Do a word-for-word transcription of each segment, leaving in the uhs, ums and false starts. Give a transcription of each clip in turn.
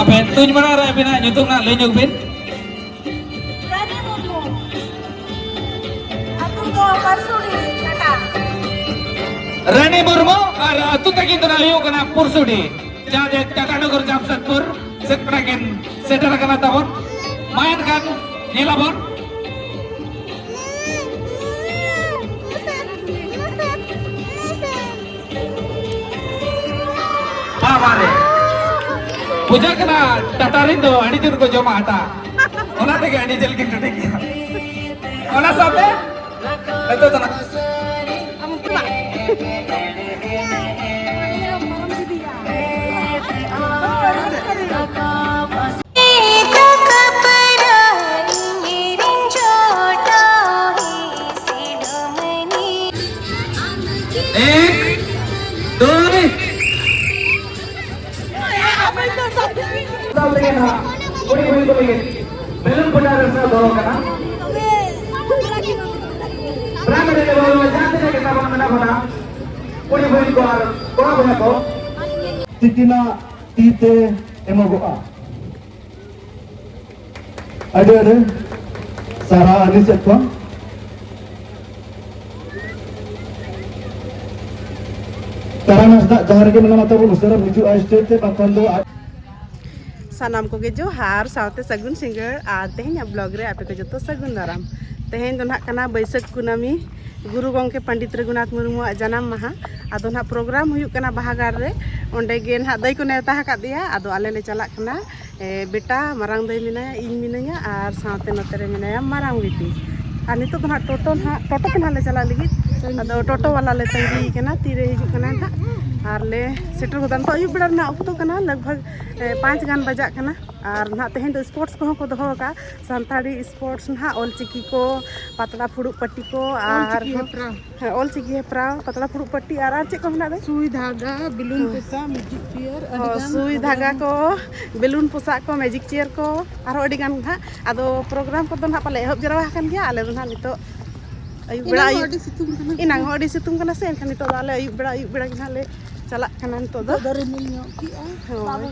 ᱟᱵᱮᱱ ᱛᱩᱧ ᱢᱟᱲᱟᱝ ᱨᱮ ᱟᱹᱵᱤᱱᱟᱜ ᱧᱩᱛᱩᱢ ᱱᱟᱜ ᱞᱟᱹᱭ ᱧᱚᱜ ᱵᱤᱱ᱾ ᱨᱟᱱᱤ ᱢᱩᱨᱢᱩ᱾ ᱟᱹᱛᱩ ᱫᱚ ᱯᱟᱨᱥᱩᱲᱤ, ᱴᱟᱴᱟ᱾ ᱨᱟᱱᱤ ᱢᱩᱨᱢᱩ ᱟᱨ ᱟᱹᱛᱩ ᱛᱟᱹᱠᱤᱱ ᱫᱚ ᱱᱟᱜ ᱦᱩᱭᱩᱜ ᱠᱟᱱᱟ ᱯᱩᱨᱥᱩᱰᱤ, ᱡᱟᱦᱟᱸ ᱡᱮ ᱴᱟᱴᱟ ᱱᱚᱜᱚᱨ ᱡᱟᱢᱥᱮᱫᱽᱯᱩᱨ ᱥᱮᱫ ᱠᱷᱚᱱᱟᱜ ᱠᱤᱱ ᱥᱮᱴᱮᱨ ᱟᱠᱟᱱᱟ ᱛᱟᱵᱚᱱ᱾ ᱢᱟ ᱮᱱᱠᱷᱟᱱ ᱧᱮᱞᱟᱵᱚᱱ᱾ ᱵᱟᱵᱟᱨᱮ᱾ ᱵᱩᱡᱷᱟᱹᱜ ᱠᱟᱱᱟ, ᱴᱟᱴᱟ ᱨᱮᱱ ᱫᱚ ᱟᱹᱰᱤ ᱡᱳᱨ ᱠᱚ ᱡᱚᱢᱟ ᱟᱴᱟ᱾ ᱚᱱᱟ ᱛᱮᱜᱮ ᱟᱹᱰᱤ ᱡᱷᱟᱹᱞ ᱠᱤᱱ ᱴᱩᱴᱤ ᱜᱮᱭᱟ᱾ ᱚᱱᱟ ᱥᱟᱶᱛᱮ ᱱᱤᱛᱚᱜ ᱫᱚ ᱱᱟᱜ ᱮᱠ, ᱫᱩᱭ᱾ ᱥᱟᱶ ᱛᱮᱜᱮ ᱱᱟᱦᱟᱜ ᱠᱩᱲᱤ ᱠᱩᱲᱤ ᱠᱚ ᱞᱟᱹᱜᱤᱫ ᱵᱮᱞᱩᱱ ᱯᱷᱩᱴᱟᱹᱣ ᱨᱮ ᱥᱟᱶ ᱫᱚᱦᱚ ᱠᱟᱱᱟ᱾ ᱯᱨᱟᱭᱢᱟᱨᱤ ᱞᱮᱵᱮᱞ ᱨᱮ ᱡᱟᱦᱟᱸ ᱛᱤᱱᱟᱹᱜ ᱜᱮ ᱛᱟᱵᱚᱱ ᱢᱮᱱᱟᱜ ᱵᱚᱱᱟ, ᱠᱩᱲᱤ ᱠᱩᱲᱤ ᱠᱚ ᱟᱨ ᱠᱚᱲᱟ ᱵᱚᱭᱦᱟ ᱠᱚ ᱛᱤᱠᱤᱱᱟᱜ ᱛᱤ ᱛᱮ ᱮᱢᱚᱜᱚᱜᱼᱟ᱾ ᱟᱹᱰᱤ ᱟᱹᱰᱤ ᱥᱟᱨᱦᱟᱣ ᱟᱹᱞᱤᱧ ᱥᱮᱫ ᱠᱷᱚᱱ᱾ ᱛᱟᱨᱟᱱᱟᱥ ᱫᱟᱜ ᱡᱟᱦᱟᱸ ᱨᱮᱜᱮ ᱢᱮᱱᱟᱢᱟ ᱛᱟᱵᱚᱱ, ᱩᱥᱟᱹᱨᱟ ᱦᱤᱡᱩᱜᱼᱟ ᱥᱴᱮᱡ ᱛᱮ, ᱵᱟᱝᱠᱷᱟᱱ ᱫᱚ ᱟᱡ ᱥᱟᱱᱟᱢ ᱠᱚᱜᱮ ᱡᱚᱦᱟᱨ, ᱥᱟᱶᱛᱮ ᱥᱟᱹᱜᱩᱱ ᱥᱤᱸᱜᱟᱹᱲ᱾ ᱟᱨ ᱛᱮᱦᱮᱧᱟᱜ ᱵᱞᱚᱜ ᱨᱮ ᱟᱯᱮ ᱠᱚ ᱡᱚᱛᱚ ᱥᱟᱹᱜᱩᱱ ᱫᱟᱨᱟᱢ᱾ ᱛᱮᱦᱮᱧ ᱫᱚ ᱱᱟᱦᱟᱜ ᱠᱟᱱᱟ ᱵᱟᱹᱭᱥᱟᱹᱠᱷ ᱠᱩᱱᱟᱹᱢᱤ, ᱜᱩᱨᱩ ᱜᱚᱢᱠᱮ ᱯᱚᱱᱰᱤᱛ ᱨᱚᱜᱷᱩᱱᱟᱛᱷ ᱢᱩᱨᱢᱩᱣᱟᱜ ᱡᱟᱱᱟᱢ ᱢᱟᱦᱟ᱾ ᱟᱫᱚ ᱱᱟᱦᱟᱜ ᱯᱨᱳᱜᱨᱟᱢ ᱦᱩᱭᱩᱜ ᱠᱟᱱᱟ ᱵᱟᱦᱟ ᱜᱟᱲ ᱨᱮ, ᱚᱸᱰᱮ ᱜᱮ ᱱᱟᱦᱟᱜ ᱫᱟᱹᱭ ᱠᱚ ᱱᱮᱣᱛᱟ ᱟᱠᱟᱫᱮᱭᱟ᱾ ᱟᱫᱚ ᱟᱞᱮ ᱞᱮ ᱪᱟᱞᱟᱜ ᱠᱟᱱᱟ᱾ ᱮ, ᱵᱮᱴᱟ, ᱢᱟᱨᱟᱝ ᱫᱟᱹᱭ ᱢᱮᱱᱟᱭᱟ, ᱤᱧ ᱢᱤᱱᱟᱹᱧᱟ, ᱟᱨ ᱥᱟᱶᱛᱮ ᱱᱚᱛᱮ ᱨᱮ ᱢᱮᱱᱟᱭᱟ ᱢᱟᱨᱟᱝ ᱵᱤᱴᱤ᱾ ᱟᱨ ᱱᱤᱛᱚᱜ ᱫᱚ ᱱᱟᱦᱟᱜ ᱴᱳᱴᱳ ᱱᱟᱦᱟᱜ, ᱴᱳᱴᱳ ᱛᱮ ᱱᱟᱦᱟᱜ ᱞᱮ ᱪᱟᱞᱟᱜ ᱞᱟᱹᱜᱤᱫ᱾ ᱟᱫᱚ ᱴᱳᱴᱳ ᱵᱟᱞᱟ ᱞᱮ ᱛᱟᱺᱜᱤ ᱠᱟᱱᱟ, ᱛᱤᱨᱮ ᱦᱤᱡᱩᱜ ᱠᱟᱱᱟᱭ ᱱᱟᱦᱟᱜ᱾ ᱟᱨ ᱞᱮ ᱥᱮᱴᱮᱨ ᱜᱚᱫᱟ᱾ ᱱᱤᱛᱚᱜ ᱟᱹᱭᱩᱵ ᱵᱮᱲᱟ ᱨᱮᱱᱟᱜ ᱚᱠᱛᱚ ᱠᱟᱱᱟ, ᱞᱟᱜᱽ ᱵᱷᱟᱜᱽ, ᱮ, ᱯᱟᱸᱪ ᱜᱟᱱ ᱵᱟᱡᱟᱜ ᱠᱟᱱᱟ᱾ ᱟᱨ ᱱᱟᱦᱟᱜ ᱛᱮᱦᱮᱧ ᱫᱚ ᱥᱯᱳᱨᱴᱥ ᱠᱚᱦᱚᱸ ᱠᱚ ᱫᱚᱦᱚ ᱟᱠᱟᱫᱼᱟ, ᱥᱟᱱᱛᱟᱲᱤ ᱥᱯᱳᱨᱴᱥ ᱱᱟᱦᱟᱜ, ᱚᱞᱪᱤᱠᱤ ᱠᱚ, ᱯᱟᱛᱲᱟ ᱯᱷᱩᱲᱩᱜ ᱯᱟᱹᱴᱤ ᱠᱚ, ᱟᱨ ᱚᱞᱪᱤᱠᱤ ᱦᱮᱯᱨᱟᱣ᱾ ᱦᱮᱸ, ᱚᱞᱪᱤᱠᱤ ᱦᱮᱯᱨᱟᱣ, ᱯᱟᱛᱲᱟ ᱯᱷᱩᱲᱩᱜ ᱯᱟᱹᱴᱤ, ᱟᱨ, ᱟᱨ ᱪᱮᱫ ᱠᱚ ᱢᱮᱱᱟᱜ ᱫᱟᱹᱭ? ᱥᱩᱭ ᱫᱷᱟᱜᱟ, ᱵᱮᱞᱩᱱ ᱦᱮᱸ᱾ ᱯᱚᱥᱟᱜ, ᱢᱮᱡᱤᱠ ᱪᱮᱭᱟᱨ, ᱚ, ᱟᱹᱰᱤ ᱜᱟᱱ ᱥᱩᱭ ᱯᱨᱳᱜᱨᱟᱢ᱾ ᱫᱷᱟᱜᱟ ᱠᱚ, ᱵᱮᱞᱩᱱ ᱯᱚᱥᱟᱜ ᱠᱚ, ᱢᱮᱡᱤᱠ ᱪᱮᱭᱟᱨ ᱠᱚ, ᱟᱨᱦᱚᱸ ᱟᱹᱰᱤ ᱜᱟᱱ ᱱᱟᱦᱟᱜ᱾ ᱟᱫᱚ ᱯᱨᱳᱜᱨᱟᱢ ᱠᱚᱫᱚ ᱱᱟᱦᱟᱜ ᱯᱟᱞᱮ ᱮᱦᱚᱵ ᱡᱟᱨᱣᱟ ᱟᱠᱟᱱ ᱜᱮᱭᱟ᱾ ᱟᱞᱮ ᱫᱚ ᱱᱟᱦᱟᱜ ᱱᱤᱛᱚᱜ ᱟᱹᱭᱩᱵ ᱵᱮᱲᱟ, ᱮᱱᱟᱝ ᱦᱚᱸ ᱟᱹᱭᱩᱵ, ᱟᱹᱰᱤ ᱥᱤᱛᱩᱝ ᱠᱟᱱᱟ᱾ ᱮᱱᱟᱝ ᱦᱚᱸ ᱟᱹᱰᱤ ᱥᱤᱛᱩᱝ ᱠᱟᱱᱟ ᱥᱮ, ᱮᱱᱠᱷᱟᱱ ᱱᱤᱛᱚᱜ ᱫᱚ ᱟᱞᱮ ᱟᱹᱭᱩᱵ ᱵᱮᱲᱟ, ᱟᱹᱭᱩᱵ ᱵᱮᱲᱟ ᱜᱮ ᱱᱟᱦᱟᱜ ᱞᱮ ᱪᱟᱞᱟᱜ ᱠᱟᱱᱟ ᱱᱤᱛᱚᱜ ᱫᱚ᱾ ᱱᱤᱛᱚᱜ ᱫᱚ ᱨᱤᱢᱤᱞ ᱧᱚᱜ ᱠᱮᱜᱼᱟᱭ᱾ ᱦᱳᱭ᱾ ᱵᱟᱵᱟ᱾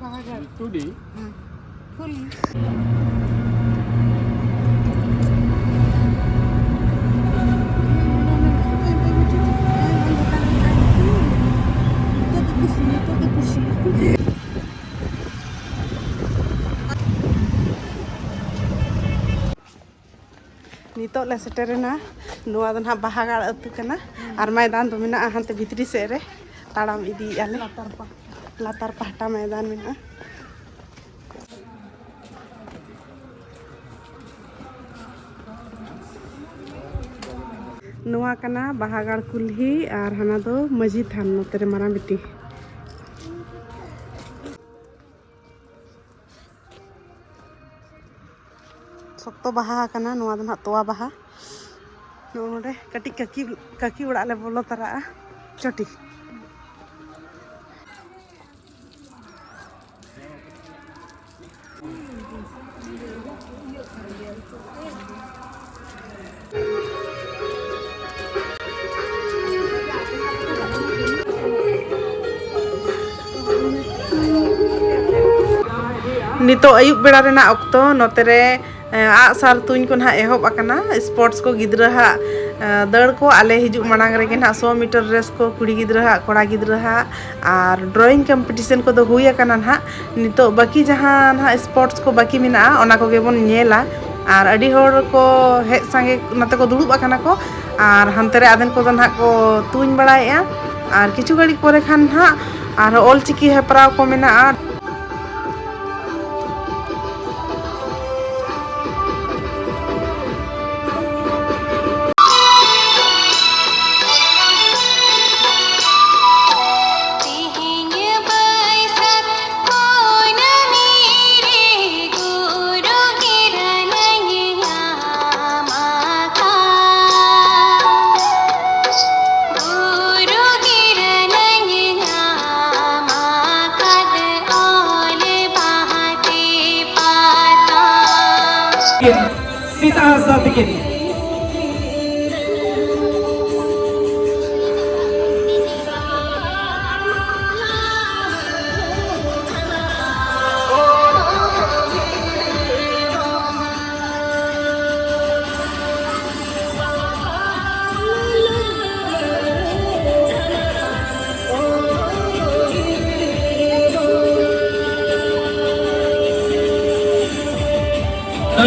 ᱵᱟᱦᱟ ᱜᱟᱲ᱾ ᱴᱩᱰᱤ᱾ ᱦᱮᱸ᱾ ᱯᱷᱩᱞ᱾ ᱱᱤᱛᱚᱜ ᱫᱚ ᱠᱩᱥᱤ, ᱱᱤᱛᱚᱜ ᱫᱚ ᱠᱩᱥᱤ᱾ ᱱᱤᱛᱚᱜ ᱞᱮ ᱥᱮᱴᱮᱨᱮᱱᱟ᱾ ᱱᱚᱣᱟ ᱫᱚ ᱱᱟᱦᱟᱜ ᱵᱟᱦᱟᱜᱟᱲ ᱟᱹᱛᱩ ᱠᱟᱱᱟ᱾ ᱟᱨ ᱢᱚᱭᱫᱟᱱ ᱫᱚ ᱢᱮᱱᱟᱜᱼᱟ ᱦᱟᱱᱛᱮ ᱵᱷᱤᱛᱨᱤ ᱥᱮᱫ ᱨᱮ᱾ ᱛᱟᱲᱟᱢ ᱤᱫᱤᱭᱮᱫᱼᱟ ᱞᱮ᱾ ᱞᱟᱛᱟᱨ ᱯᱟᱦᱴᱟ᱾ ᱞᱟᱛᱟᱨ ᱯᱟᱦᱴᱟ ᱢᱚᱭᱫᱟᱱ ᱢᱮᱱᱟᱜᱼᱟ᱾ ᱱᱚᱣᱟ ᱠᱟᱱᱟ ᱵᱟᱦᱟᱜᱟᱲ ᱠᱩᱞᱦᱤ ᱟᱨ ᱦᱟᱱᱟ ᱫᱚ ᱢᱟᱹᱡᱷᱤ ᱛᱷᱟᱱ, ᱱᱚᱛᱮ ᱨᱮ ᱢᱟᱨᱟᱝ ᱵᱤᱴᱤ᱾ ᱥᱚᱠᱛᱚ ᱵᱟᱦᱟ ᱟᱠᱟᱱᱟ, ᱱᱚᱣᱟ ᱫᱚ ᱱᱟᱦᱟᱜ ᱛᱚᱣᱟ ᱵᱟᱦᱟ᱾ ᱱᱚᱜᱼᱚ ᱱᱚᱰᱮ ᱠᱟᱹᱴᱤᱡ ᱠᱟᱹᱠᱤ, ᱠᱟᱹᱠᱤ ᱚᱲᱟᱜ ᱞᱮ ᱵᱚᱞᱚ ᱛᱟᱨᱟᱜᱼᱟ᱾ ᱪᱚᱴᱤ᱾ ᱱᱤᱛᱚᱜ ᱟᱹᱭᱩᱵ ᱵᱮᱲᱟ ᱨᱮᱱᱟᱜ ᱚᱠᱛᱚ, ᱱᱚᱛᱮ ᱨᱮ, ᱮ, ᱟᱜᱼᱥᱟᱨ ᱛᱩᱧ ᱠᱚ ᱱᱟᱦᱟᱜ ᱮᱦᱚᱵ ᱟᱠᱟᱱᱟ᱾ ᱥᱯᱳᱨᱴᱥ ᱠᱚ ᱜᱤᱫᱽᱨᱟᱹ ᱦᱟᱜ, ᱮ, ᱫᱟᱹᱲ ᱠᱚ ᱟᱞᱮ ᱦᱤᱡᱩᱜ ᱢᱟᱲᱟᱝ ᱨᱮᱜᱮ ᱱᱟᱦᱟᱜ ᱥᱚ ᱢᱤᱴᱟᱨ ᱨᱮᱥ ᱠᱚ ᱠᱩᱲᱤ ᱜᱤᱫᱽᱨᱟᱹ ᱦᱟᱜ, ᱠᱚᱲᱟ ᱜᱤᱫᱽᱨᱟᱹ ᱦᱟᱜ, ᱟᱨ ᱰᱨᱚᱭᱤᱝ ᱠᱚᱢᱯᱤᱴᱤᱥᱮᱱ ᱠᱚᱫᱚ ᱦᱩᱭ ᱟᱠᱟᱱᱟ ᱱᱟᱦᱟᱜ᱾ ᱱᱤᱛᱚᱜ ᱵᱟᱹᱠᱤ ᱡᱟᱦᱟᱸ ᱱᱟᱦᱟᱜ ᱥᱯᱳᱨᱴᱥ ᱠᱚ ᱵᱟᱹᱠᱤ ᱢᱮᱱᱟᱜᱼᱟ, ᱚᱱᱟ ᱠᱚᱜᱮ ᱵᱚᱱ ᱧᱮᱞᱟ᱾ ᱟᱨ ᱟᱹᱰᱤ ᱦᱚᱲ ᱠᱚ ᱦᱮᱡ ᱥᱟᱸᱜᱮ ᱱᱚᱛᱮ ᱠᱚ ᱫᱩᱲᱩᱵ ᱟᱠᱟᱱᱟ ᱠᱚ, ᱟᱨ ᱦᱟᱱᱛᱮ ᱨᱮ ᱟᱫᱷᱮᱱ ᱠᱚᱫᱚ ᱱᱟᱦᱟᱜ ᱠᱚ ᱛᱩᱧ ᱵᱟᱲᱟᱭᱮᱫᱼᱟ᱾ ᱟᱨ ᱠᱤᱪᱷᱩ ᱜᱷᱟᱹᱲᱤᱡ ᱯᱚᱨᱮ ᱠᱷᱟᱱ ᱱᱟᱦᱟᱜ ᱟᱨᱦᱚᱸ ᱚᱞᱪᱤᱠᱤ ᱦᱮᱯᱨᱟᱣ ᱠᱚ ᱢᱮᱱᱟᱜᱼᱟ᱾ ᱥᱮᱛᱟ ᱦᱟᱸᱥᱫᱟ ᱛᱤᱠᱤᱱ᱾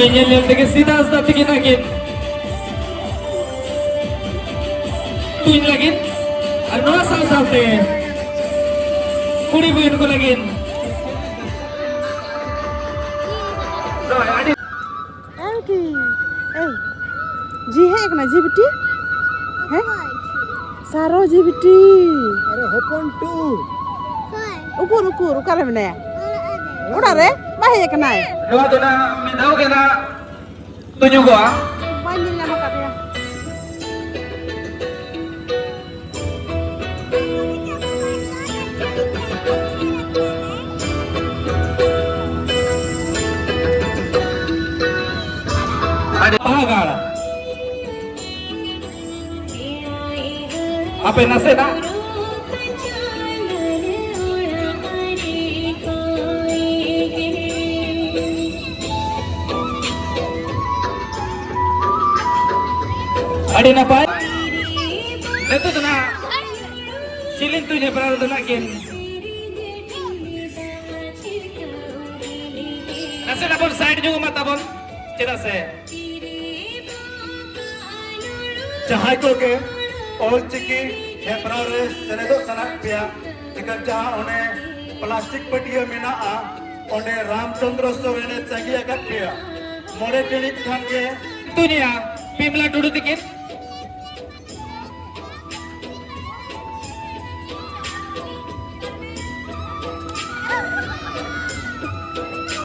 ᱧᱮᱞ ᱧᱮᱞ ᱛᱮᱜᱮ ᱥᱤᱫᱷᱟ ᱥᱤᱫᱷᱟ ᱛᱤᱠᱤᱱ ᱟᱹᱠᱤᱱ ᱛᱩᱧ ᱞᱟᱹᱜᱤᱫ ᱟᱨ ᱱᱚᱣᱟ ᱥᱟᱶ ᱥᱟᱶᱛᱮ ᱠᱩᱲᱤ ᱵᱚᱭᱤᱱ ᱠᱚ ᱞᱟᱹᱜᱤᱫ ᱮᱢ ᱠᱤ? ᱮᱭ, ᱡᱤ ᱦᱮᱡ ᱠᱟᱱᱟ, ᱡᱤ ᱵᱤᱴᱤ? ᱦᱮᱸ? ᱥᱟᱨᱚ ᱡᱤ ᱵᱤᱴᱤ᱾ ᱟᱨᱮ ᱦᱚᱯᱚᱱ ᱴᱩ᱾ ᱩᱠᱩᱨ, ᱩᱠᱩᱨ, ᱚᱠᱟᱨᱮ ᱢᱮᱱᱟᱭᱟ? ᱚᱲᱟᱜ ᱨᱮ? ᱵᱟᱭ ᱦᱮᱡ ᱠᱟᱱᱟᱭ? ᱱᱚᱣᱟ ᱫᱚ ᱱᱟᱜ ᱢᱤᱫ ᱫᱷᱟᱣ ᱜᱮ ᱱᱟᱜ ᱛᱩᱧᱩᱜᱚᱜᱼᱟ᱾ ᱵᱟᱹᱧ ᱧᱮᱞ ᱧᱟᱢ ᱟᱠᱟᱫᱮᱭᱟ᱾ ᱟᱹᱰᱤ ᱵᱟᱦᱟ ᱜᱟᱲ᱾ ᱟᱯᱮ ᱱᱟᱥᱮᱱᱟᱜ ᱟᱹᱰᱤ ᱱᱟᱯᱟᱭ᱾ ᱱᱤᱛᱚᱜ ᱫᱚ ᱱᱟᱜ ᱪᱤᱞᱤᱱ ᱛᱩᱧ ᱦᱮᱯᱨᱟᱣ ᱨᱮᱫᱚ ᱱᱟᱜ ᱠᱤᱱ ᱱᱟᱥᱮᱱᱟᱜ ᱵᱚᱱ ᱥᱟᱭᱤᱰ ᱧᱚᱜ ᱢᱟ ᱛᱟᱵᱚᱱ, ᱪᱮᱫᱟᱜ ᱥᱮ ᱡᱟᱦᱟᱸᱭ ᱠᱚᱜᱮ ᱚᱞ ᱪᱤᱠᱤ ᱦᱮᱯᱨᱟᱣ ᱨᱮ ᱥᱮᱞᱮᱫᱚᱜ ᱥᱟᱱᱟᱭᱮᱫ ᱯᱮᱭᱟ, ᱮᱱᱠᱷᱟᱱ ᱡᱟᱦᱟᱸ ᱚᱱᱮ ᱯᱞᱟᱥᱴᱤᱠ ᱯᱟᱹᱴᱭᱟᱹ ᱢᱮᱱᱟᱜᱼᱟ, ᱚᱸᱰᱮ ᱨᱟᱢᱪᱚᱸᱫᱽᱨᱚ ᱥᱚᱨᱮᱱᱮ ᱛᱟᱺᱜᱤ ᱟᱠᱟᱫ ᱯᱮᱭᱟ᱾ ᱢᱚᱬᱮ ᱴᱤᱬᱤᱡ ᱠᱷᱟᱱ ᱜᱮ ᱛᱩᱧᱟ ᱵᱤᱢᱞᱟ ᱴᱩᱰᱩ ᱛᱤᱠᱤᱱ᱾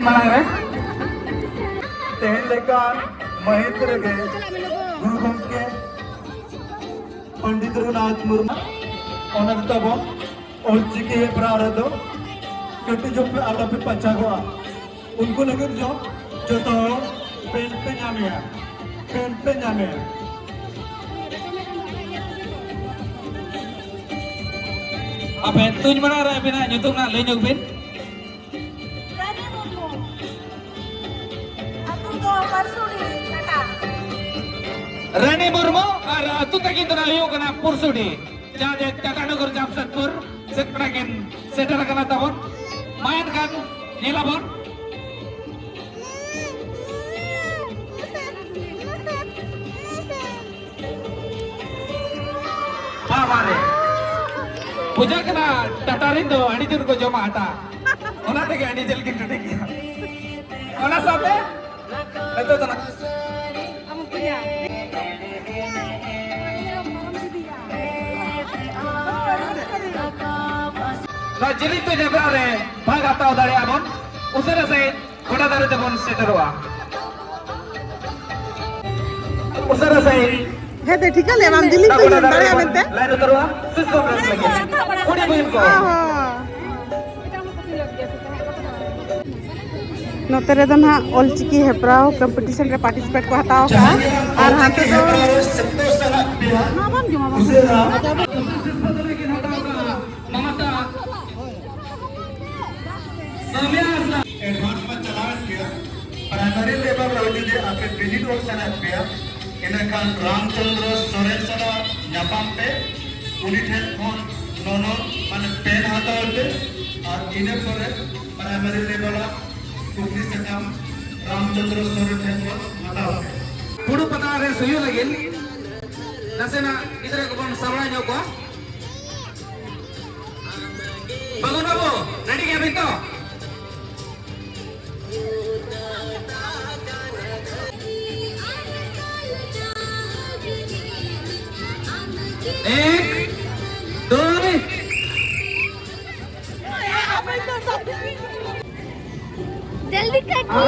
ᱢᱟᱲᱟᱝ ᱨᱮ ᱛᱮᱦᱮᱧ ᱞᱮᱠᱟᱱ ᱢᱟᱹᱦᱤᱛ ᱨᱮᱜᱮ ᱜᱩᱨᱩ ᱜᱚᱢᱠᱮ ᱯᱚᱱᱰᱤᱛ ᱨᱚᱜᱷᱩᱱᱟᱛᱷ ᱢᱩᱨᱢᱩ ᱚᱱᱟ ᱛᱟᱵᱚᱱ ᱚᱞᱪᱤᱠᱤ ᱦᱮᱯᱨᱟᱣ ᱨᱮᱫᱚ ᱠᱟᱹᱴᱤᱡ ᱡᱚᱠᱷᱚᱱ ᱟᱞᱚᱯᱮ ᱯᱟᱪᱷᱟᱜᱚᱜᱼᱟ᱾ ᱩᱱᱠᱩ ᱞᱟᱹᱜᱤᱫ ᱡᱚ-, ᱡᱚᱛᱚ ᱦᱚᱲ ᱯᱮᱱ ᱯᱮ ᱧᱟᱢᱮᱭᱟ, ᱯᱮᱱ ᱯᱮ ᱧᱟᱢᱮᱭᱟ᱾ ᱟᱵᱮᱱ ᱛᱩᱧ ᱢᱟᱲᱟᱝ ᱨᱮ ᱟᱵᱮᱱᱟᱜ ᱧᱩᱛᱩᱢ ᱱᱟᱜ ᱞᱟᱹᱭ ᱧᱚᱜ ᱵᱤᱱ᱾ ᱨᱟᱱᱤ ᱢᱩᱨᱢᱩ᱾ ᱟᱹᱛᱩ ᱫᱚ ᱯᱟᱨᱥᱩᱲᱤ, ᱴᱟᱴᱟ᱾ ᱨᱟᱱᱤ ᱢᱩᱨᱢᱩ ᱟᱨ ᱟᱹᱛᱩ ᱛᱟᱹᱠᱤᱱ ᱫᱚ ᱱᱟᱜ ᱦᱩᱭᱩᱜ ᱠᱟᱱᱟ ᱯᱩᱨᱥᱩᱰᱤ, ᱡᱟᱦᱟᱸ ᱡᱮ ᱴᱟᱴᱟᱱᱚᱜᱚᱨ ᱡᱟᱢᱥᱮᱫᱽᱯᱩᱨ ᱥᱮᱫ ᱠᱷᱚᱱᱟᱜ ᱠᱤᱱ ᱥᱮᱴᱮᱨ ᱟᱠᱟᱱᱟ ᱛᱟᱵᱚᱱ᱾ ᱢᱟ ᱮᱱᱠᱷᱟᱱ ᱧᱮᱞᱟᱵᱚᱱ᱾ ᱵᱩᱡᱷᱟᱹᱜ ᱠᱟᱱᱟ, ᱴᱟᱴᱟ ᱨᱮᱱ ᱫᱚ ᱟᱹᱰᱤ ᱡᱳᱨ ᱠᱚ ᱡᱚᱢᱟ ᱟᱴᱟ, ᱚᱱᱟ ᱛᱮᱜᱮ ᱟᱹᱰᱤ ᱡᱷᱟᱹᱞ ᱠᱤᱱ ᱴᱩᱴᱤ ᱜᱮᱭᱟ᱾ ᱚᱱᱟ ᱥᱟᱶᱛᱮ ᱱᱤᱛᱚᱜ ᱫᱚ ᱱᱟᱜ ᱱᱚᱣᱟ ᱡᱤᱞᱤᱧ ᱛᱮ ᱡᱟᱵᱽᱨᱟ ᱨᱮ ᱵᱷᱟᱜᱽ ᱦᱟᱛᱟᱣ ᱫᱟᱲᱮᱭᱟᱜᱼᱟ ᱵᱚᱱ᱾ ᱩᱥᱟᱹᱨᱟ ᱥᱟᱺᱦᱤᱡ ᱜᱚᱰᱟ ᱫᱷᱟᱨᱮ ᱛᱮᱵᱚᱱ ᱥᱮᱴᱮᱨᱚᱜᱼᱟ᱾ ᱩᱥᱟᱹᱨᱟ ᱥᱟᱺᱦᱤᱡ ᱦᱮᱸ, ᱛᱮ ᱴᱷᱤᱠᱟᱹ ᱞᱮ ᱵᱟᱢ ᱡᱤᱞᱤᱧ ᱛᱮ ᱜᱚᱰᱟ ᱫᱷᱟᱨᱮ ᱞᱟᱹᱭ ᱛᱮᱵᱚᱱ ᱢᱮᱱᱛᱮ᱾ ᱞᱟᱭᱤᱱ ᱩᱛᱟᱹᱨᱚᱜᱼᱟ, ᱥᱤᱥᱴᱚᱢ ᱨᱮᱥ ᱞᱟᱹᱜᱤᱫ᱾ ᱠᱩᱲᱤ ᱵᱚᱭᱤᱱ ᱠᱚ᱾ ᱚ ᱦᱚᱸ᱾ ᱱᱚᱛᱮ ᱨᱮᱫᱚ ᱱᱟᱦᱟᱜ ᱚᱞᱪᱤᱠᱤ ᱦᱮᱯᱨᱟᱣ ᱠᱚᱢᱯᱤᱴᱤᱥᱚᱱ ᱨᱮ ᱯᱟᱨᱴᱤᱥᱤᱯᱮᱴ ᱠᱚ ᱦᱟᱛᱟᱣ ᱠᱟᱜᱼᱟ᱾ ᱟᱨ ᱦᱟᱱᱛᱮ ᱫᱚ ᱥᱮᱛᱚ ᱥᱟᱞᱟᱜ ᱯᱮᱭᱟ᱾ ᱱᱚᱣᱟ ᱵᱟᱢ ᱡᱚᱢᱟ, ᱵᱟᱢ ᱩᱥᱟᱹᱨᱟ᱾ ᱡᱚᱢᱟ᱾ ᱢᱟᱢᱟᱛᱟ᱾ ᱮᱰᱵᱷᱟᱱᱥ ᱢᱟ ᱪᱟᱞᱟᱣᱮᱱ ᱜᱮᱭᱟ᱾ ᱯᱨᱟᱭᱢᱟᱨᱤ ᱞᱮᱵᱮᱞ ᱨᱮ ᱡᱩᱫᱤ ᱟᱯᱮ ᱵᱤᱱᱤᱰ ᱚᱞ ᱥᱟᱱᱟᱭᱮᱫ ᱯᱮᱭᱟ, ᱤᱱᱟᱹᱠᱷᱟᱱ ᱨᱟᱢᱪᱚᱸᱫᱽᱨᱚ ᱥᱚᱨᱮᱱ ᱥᱟᱞᱟᱜ ᱧᱟᱯᱟᱢ ᱯᱮ᱾ ᱩᱱᱤ ᱴᱷᱮᱱ ᱠᱷᱚᱱ ᱱᱚᱱᱚᱞ ᱢᱟᱱᱮ ᱯᱮᱱ ᱦᱟᱛᱟᱣ ᱯᱮ᱾ ᱟᱨ ᱤᱱᱟᱹ ᱯᱚᱨᱮ ᱯᱨᱟᱭᱢᱟᱨᱤ ᱞᱮᱵᱮᱞ ᱟᱜ ᱠᱩᱠᱞᱤ ᱥᱟᱠᱟᱢ ᱨᱟᱢᱪᱚᱸᱫᱽᱨᱚ ᱥᱚᱨᱮᱱ ᱴᱷᱮᱱ ᱠᱷᱚᱱ ᱦᱟᱛᱟᱣ ᱯᱮ᱾ ᱦᱩᱲᱩ ᱯᱟᱛᱟ ᱨᱮ ᱦᱩᱭᱩᱜ ᱞᱟᱹᱜᱤᱫ ᱱᱟᱥᱮᱱᱟᱜ ᱜᱤᱫᱽᱨᱟᱹ ᱠᱚᱵᱚᱱ ᱥᱟᱯᱲᱟᱣ ᱧᱚᱜ ᱠᱚᱣᱟ᱾ ᱵᱟᱹᱵᱩ, ᱵᱟᱹᱵᱩ, ᱨᱮᱰᱤ ᱜᱮᱭᱟᱵᱤᱱ ᱛᱚ? ᱮᱠ, ᱫᱩᱭ᱾ ᱡᱚᱞᱫᱤ ᱠᱟᱹᱴᱤ᱾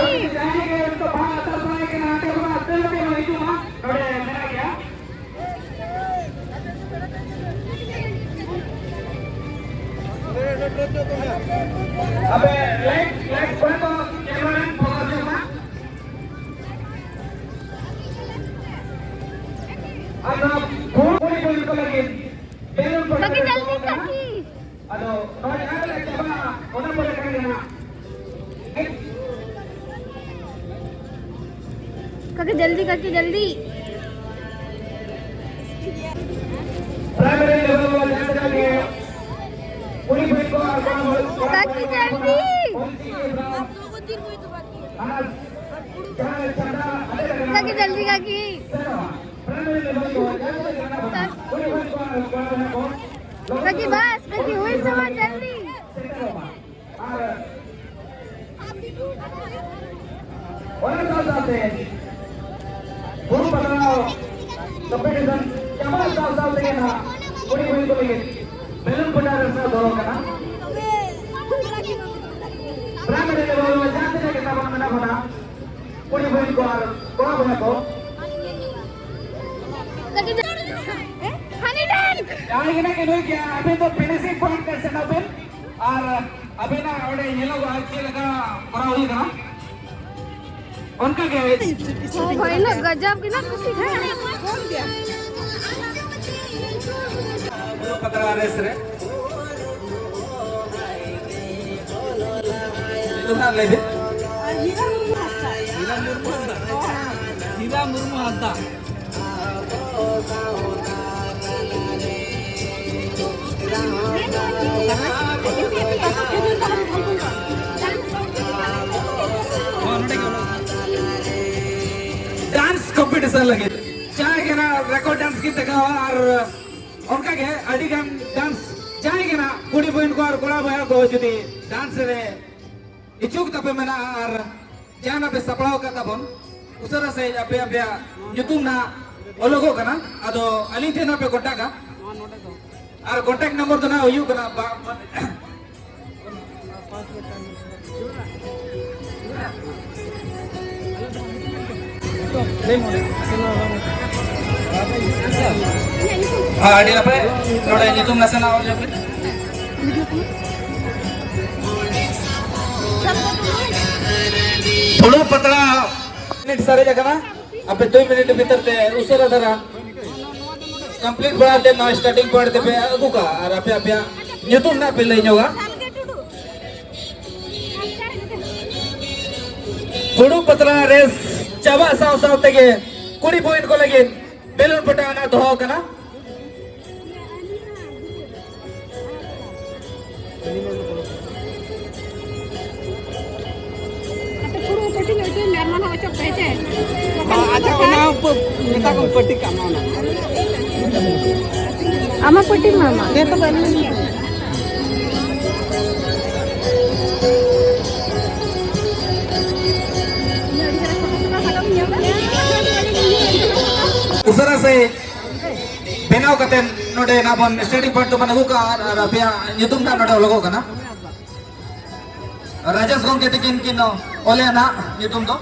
ᱟᱯᱮ ᱞᱟᱭᱤᱴ, ᱞᱟᱭᱤᱴ ᱠᱚᱨᱮ ᱫᱚ ᱠᱮᱢᱮᱨᱟ ᱢᱮᱱ ᱯᱷᱳᱠᱟᱥ ᱦᱩᱭᱩᱜ ᱢᱟ᱾ ᱟᱨ ᱱᱚᱣᱟ ᱯᱷᱩᱞ ᱠᱩᱲᱤ ᱠᱚ ᱡᱚᱛᱚ ᱞᱟᱹᱜᱤᱫ ᱵᱮᱞᱩᱱ ᱠᱚ ᱠᱟᱹᱴᱤᱡ ᱡᱚᱞᱫᱤ ᱠᱟᱹᱴᱤᱡ᱾ ᱟᱫᱚ ᱱᱚᱣᱟ ᱡᱟᱦᱟᱸ ᱨᱮ ᱪᱟᱵᱟᱜᱼᱟ, ᱚᱱᱟ ᱯᱚᱨᱮ ᱠᱷᱟᱱ ᱜᱮ ᱱᱟᱦᱟᱜ ᱠᱟᱠᱤ, ᱡᱚᱞᱫᱤ ᱠᱟᱠᱤ, ᱡᱚᱞᱫᱤ᱾ ᱯᱨᱟᱭᱢᱟᱨᱤ ᱞᱮᱵᱮᱞ ᱨᱮ ᱡᱟᱦᱟᱸ ᱛᱤᱱᱟᱹᱜ ᱜᱮ ᱠᱩᱲᱤ ᱠᱩᱲᱤ ᱠᱚ ᱟᱨ ᱠᱚᱲᱟ ᱠᱚ ᱠᱟᱠᱤ, ᱡᱚᱞᱫᱤ᱾ ᱚᱱᱟ ᱡᱟᱦᱟᱸ ᱨᱮ ᱪᱟᱸᱫᱟ ᱟᱫᱮᱨ ᱟᱠᱟᱱᱟ, ᱠᱟᱠᱤ, ᱡᱚᱞᱫᱤ ᱠᱟᱠᱤ᱾ ᱯᱨᱟᱭᱢᱟᱨᱤ ᱞᱮᱵᱮᱞ ᱨᱮ ᱡᱟᱦᱟᱸ ᱛᱤᱱᱟᱹᱜ ᱜᱮ ᱠᱩᱲᱤ ᱠᱩᱲᱤ ᱠᱚ ᱟᱨ ᱠᱚᱲᱟ ᱠᱚ ᱠᱟᱹᱠᱤ ᱵᱟᱥ, ᱠᱟᱹᱠᱤ ᱦᱩᱭ ᱥᱟᱢᱟ ᱡᱟᱞᱫᱤ᱾ ᱥᱮᱴᱮᱨᱚᱜ ᱢᱟ᱾ ᱟᱨ ᱚᱱᱟ ᱥᱟᱶ ᱥᱟᱶᱛᱮ ᱵᱩᱨᱩ ᱯᱟᱛᱲᱟᱣ ᱠᱚᱢᱯᱤᱴᱤᱥᱚᱱ ᱪᱟᱵᱟ ᱥᱟᱶ ᱥᱟᱶ ᱛᱮᱜᱮ ᱱᱟᱦᱟᱜ ᱠᱩᱲᱤ ᱦᱩᱭ ᱠᱚ ᱞᱟᱹᱜᱤᱫ ᱵᱮᱞᱩᱱ ᱯᱟᱛᱲᱟ ᱨᱮ ᱥᱟᱶ ᱫᱚᱦᱚ ᱠᱟᱱᱟ᱾ ᱯᱨᱟᱭᱢᱟᱨᱤ ᱞᱮᱵᱮᱞ ᱨᱮ ᱡᱟᱦᱟᱸ ᱛᱤᱱᱟᱹᱜ ᱜᱮ ᱛᱟᱵᱚᱱ ᱢᱮᱱᱟᱜ ᱵᱚᱱᱟ, ᱠᱩᱲᱤ ᱵᱚᱭᱦᱟ ᱠᱚ ᱟᱨ ᱠᱚᱲᱟ ᱵᱚᱭᱦᱟ ᱠᱚ᱾ ᱦᱟᱹᱱᱤ ᱴᱷᱮᱱ᱾ ᱡᱟᱦᱟᱸᱭ ᱜᱮ ᱱᱟᱜ ᱜᱮ ᱱᱩᱭ ᱜᱮ, ᱟᱵᱮᱱ ᱫᱚ ᱯᱷᱤᱱᱤᱥᱤᱝ ᱯᱚᱭᱮᱱᱴ ᱨᱮ ᱥᱮᱱᱚᱜ ᱵᱮᱱ ᱟᱨ ᱟᱵᱮᱱᱟᱜ ᱚᱸᱰᱮ ᱧᱮᱞᱚᱜᱚᱜᱼᱟ ᱪᱮᱫ ᱞᱮᱠᱟ ᱠᱚᱨᱟᱣ ᱦᱩᱭ ᱠᱟᱱᱟ᱾ ᱚᱱᱠᱟ ᱜᱮ᱾ ᱚ ᱵᱷᱟᱭ, ᱩᱱᱟᱹᱜ ᱜᱟᱡᱟᱵ ᱜᱮ ᱱᱟᱜ ᱠᱩᱥᱤ ᱠᱟᱱᱟ᱾ ᱯᱟᱛᱲᱟ ᱨᱮᱥ ᱨᱮ᱾ ᱧᱩᱛᱩᱢ ᱱᱟᱜ ᱞᱟᱹᱭ ᱵᱤᱱ᱾ ᱦᱤᱨᱟ ᱢᱩᱨᱢᱩ ᱦᱟᱸᱥᱫᱟ᱾ ᱦᱤᱨᱟ ᱢᱩᱨᱢᱩ ᱦᱟᱸᱥᱫᱟ᱾ ᱰᱟᱱᱥ ᱠᱚᱢᱯᱤᱴᱤᱥᱚᱱ ᱞᱟᱹᱜᱤᱫ ᱡᱟᱦᱟᱸᱭ ᱜᱮ ᱱᱟᱜ ᱨᱮᱠᱚᱨᱰ ᱰᱟᱱᱥ ᱠᱤᱱ ᱫᱮᱠᱷᱟᱣᱟ ᱟᱨ ᱚᱱᱠᱟ ᱜᱮ ᱟᱹᱰᱤ ᱜᱟᱱ ᱰᱟᱱᱥ ᱡᱟᱦᱟᱸᱭ ᱜᱮ ᱱᱟᱜ ᱠᱩᱲᱤ ᱵᱚᱭᱤᱱ ᱠᱚ ᱟᱨ ᱠᱚᱲᱟ ᱵᱚᱭᱦᱟ ᱠᱚ ᱡᱩᱫᱤ ᱰᱟᱱᱥ ᱨᱮ ᱤᱪᱪᱷᱩᱠ ᱛᱟᱯᱮ ᱢᱮᱱᱟᱜᱼᱟ ᱟᱨ ᱡᱟᱦᱟᱱᱟᱜ ᱯᱮ ᱥᱟᱯᱲᱟᱣ ᱟᱠᱟᱫ ᱛᱟᱵᱚᱱ, ᱩᱥᱟᱹᱨᱟ ᱥᱟᱺᱦᱤᱡ ᱟᱯᱮ ᱟᱯᱮᱭᱟᱜ ᱧᱩᱛᱩᱢ ᱱᱟᱦᱟᱜ ᱚᱞᱚᱜᱚᱜ ᱠᱟᱱᱟ᱾ ᱟᱫᱚ ᱟᱹᱞᱤᱧ ᱴᱷᱮᱱ ᱦᱚᱸᱯᱮ ᱠᱚᱱᱴᱟᱠᱟ ᱟᱨ ᱠᱚᱱᱴᱟᱠᱴ ᱱᱚᱢᱵᱚᱨ ᱫᱚ ᱱᱟᱦᱟᱜ ᱦᱩᱭᱩᱜ ᱠᱟᱱᱟ ᱵᱟ-, ᱦᱮᱸ, ᱟᱹᱰᱤ ᱱᱟᱯᱟᱭ᱾ ᱱᱚᱰᱮ ᱧᱩᱛᱩᱢ ᱱᱟᱥᱮᱱᱟᱜ ᱚᱞ ᱧᱚᱜ ᱵᱤᱱ᱾ ᱯᱷᱩᱲᱩᱜ ᱯᱟᱛᱲᱟ ᱢᱤᱱᱤᱴ ᱥᱟᱨᱮᱡ ᱟᱠᱟᱱᱟ᱾ ᱟᱯᱮ ᱫᱩᱭ ᱢᱤᱱᱤᱴ ᱵᱷᱤᱛᱤᱨ ᱛᱮ ᱩᱥᱟᱹᱨᱟ ᱫᱷᱟᱨᱟ ᱠᱚᱢᱯᱞᱤᱴ ᱵᱟᱲᱟ ᱛᱮ ᱱᱚᱣᱟ ᱥᱴᱟᱨᱴᱤᱝ ᱯᱚᱭᱮᱱᱴ ᱛᱮᱯᱮ ᱟᱹᱜᱩ ᱠᱟᱜᱼᱟ ᱟᱨ ᱟᱯᱮ ᱟᱯᱮᱭᱟᱜ ᱧᱩᱛᱩᱢ ᱱᱟᱜ ᱯᱮ ᱞᱟᱹᱭ ᱧᱚᱜᱟ᱾ ᱯᱷᱩᱲᱩᱜ ᱯᱟᱛᱲᱟ ᱨᱮᱥ ᱪᱟᱵᱟᱜ ᱥᱟᱶ ᱥᱟᱶ ᱛᱮᱜᱮ ᱠᱩᱲᱤ ᱯᱚᱭᱮᱱᱴ ᱠᱚ ᱞᱟᱹᱜᱤᱫ ᱵᱮᱞᱩᱱ ᱯᱚᱴᱟ ᱚᱱᱟ ᱫᱚᱦᱚ ᱟᱠᱟᱱᱟ᱾ ᱟᱯᱮ ᱯᱷᱩᱲᱩᱜ ᱯᱟᱹᱴᱤ ᱧᱚᱜ ᱦᱚᱪᱚᱭ ᱢᱮ, ᱟᱨ ᱚᱱᱟ ᱦᱚᱸ ᱚᱪᱚᱜ ᱯᱮ, ᱦᱮᱸ ᱪᱮ? ᱟᱪᱪᱷᱟ, ᱚᱱᱟ ᱦᱚᱸ ᱯᱟᱹ-, ᱢᱮᱛᱟ ᱠᱚᱢ ᱯᱟᱹᱴᱤ ᱠᱟᱜ ᱢᱮ ᱚᱱᱟ᱾ ᱟᱢᱟᱜ ᱯᱟᱹᱴᱤ ᱢᱟ ᱟᱢᱟᱜ᱾ ᱩᱥᱟᱹᱨᱟ ᱥᱮ ᱵᱮᱱᱟᱣ ᱠᱟᱛᱮ ᱱᱚᱰᱮ ᱱᱟᱜ ᱵᱚᱱ ᱥᱴᱮᱰᱤᱝ ᱯᱚᱭᱮᱱᱴ ᱫᱚᱵᱚᱱ ᱟᱹᱜᱩ ᱠᱟᱜᱼᱟ ᱟᱨ, ᱟᱨ ᱟᱯᱮᱭᱟᱜ ᱧᱩᱛᱩᱢ ᱱᱟᱜ ᱱᱚᱰᱮ ᱚᱞᱚᱜᱚᱜ ᱠᱟᱱᱟ᱾ ᱨᱟᱡᱮᱥ ᱜᱚᱢᱠᱮ ᱛᱤᱠᱤᱱ ᱠᱤᱱ ᱚᱞᱮᱜᱼᱟ ᱱᱟᱜ ᱧᱩᱛᱩᱢ ᱫᱚ᱾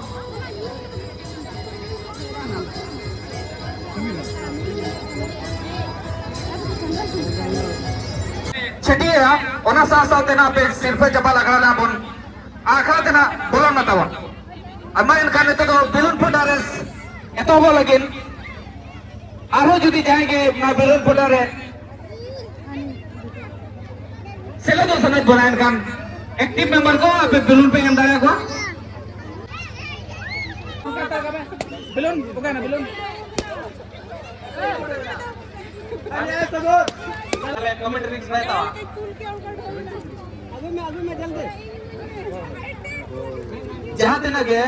ᱪᱷᱟᱹᱴᱤᱭᱟᱹ, ᱚᱱᱟ ᱥᱟᱶ ᱥᱟᱶᱛᱮ ᱱᱟᱜ ᱯᱮ ᱥᱤᱨᱯᱟᱹ ᱪᱟᱯᱟᱞ ᱟᱠᱷᱲᱟ ᱨᱮ ᱵᱚᱱ, ᱟᱠᱷᱲᱟ ᱛᱮ ᱱᱟᱜ ᱵᱚᱞᱚᱱ ᱢᱟ ᱛᱟᱵᱚᱱ᱾ ᱟᱨ ᱢᱟ ᱮᱱᱠᱷᱟᱱ ᱱᱤᱛᱚᱜ ᱫᱚ ᱵᱮᱞᱩᱱ ᱯᱷᱩᱴᱟᱨᱮᱥ ᱮᱛᱚᱦᱚᱵᱚᱜ ᱞᱟᱹᱜᱤᱫ᱾ ᱟᱨᱦᱚᱸ ᱡᱩᱫᱤ ᱡᱟᱦᱟᱸᱭ ᱜᱮ ᱱᱚᱣᱟ ᱵᱮᱞᱩᱱ ᱯᱷᱩᱴᱟᱨ ᱨᱮ ᱥᱮᱞᱮᱫᱚᱜ ᱥᱟᱱᱟᱭᱮᱫ ᱵᱚᱱᱟ, ᱮᱱᱠᱷᱟᱱ ᱮᱠᱴᱤᱵᱷ ᱢᱮᱢᱵᱟᱨ ᱠᱚ ᱟᱯᱮ ᱵᱮᱞᱩᱱ ᱯᱮ ᱮᱢ ᱫᱟᱲᱮᱭᱟᱠᱚᱣᱟ᱾ ᱵᱮᱞᱩᱱ, ᱚᱠᱟᱭᱮᱱᱟ ᱵᱮᱞᱩᱱ? ᱡᱟᱦᱟᱸ ᱛᱤᱱᱟᱹᱜ ᱜᱮ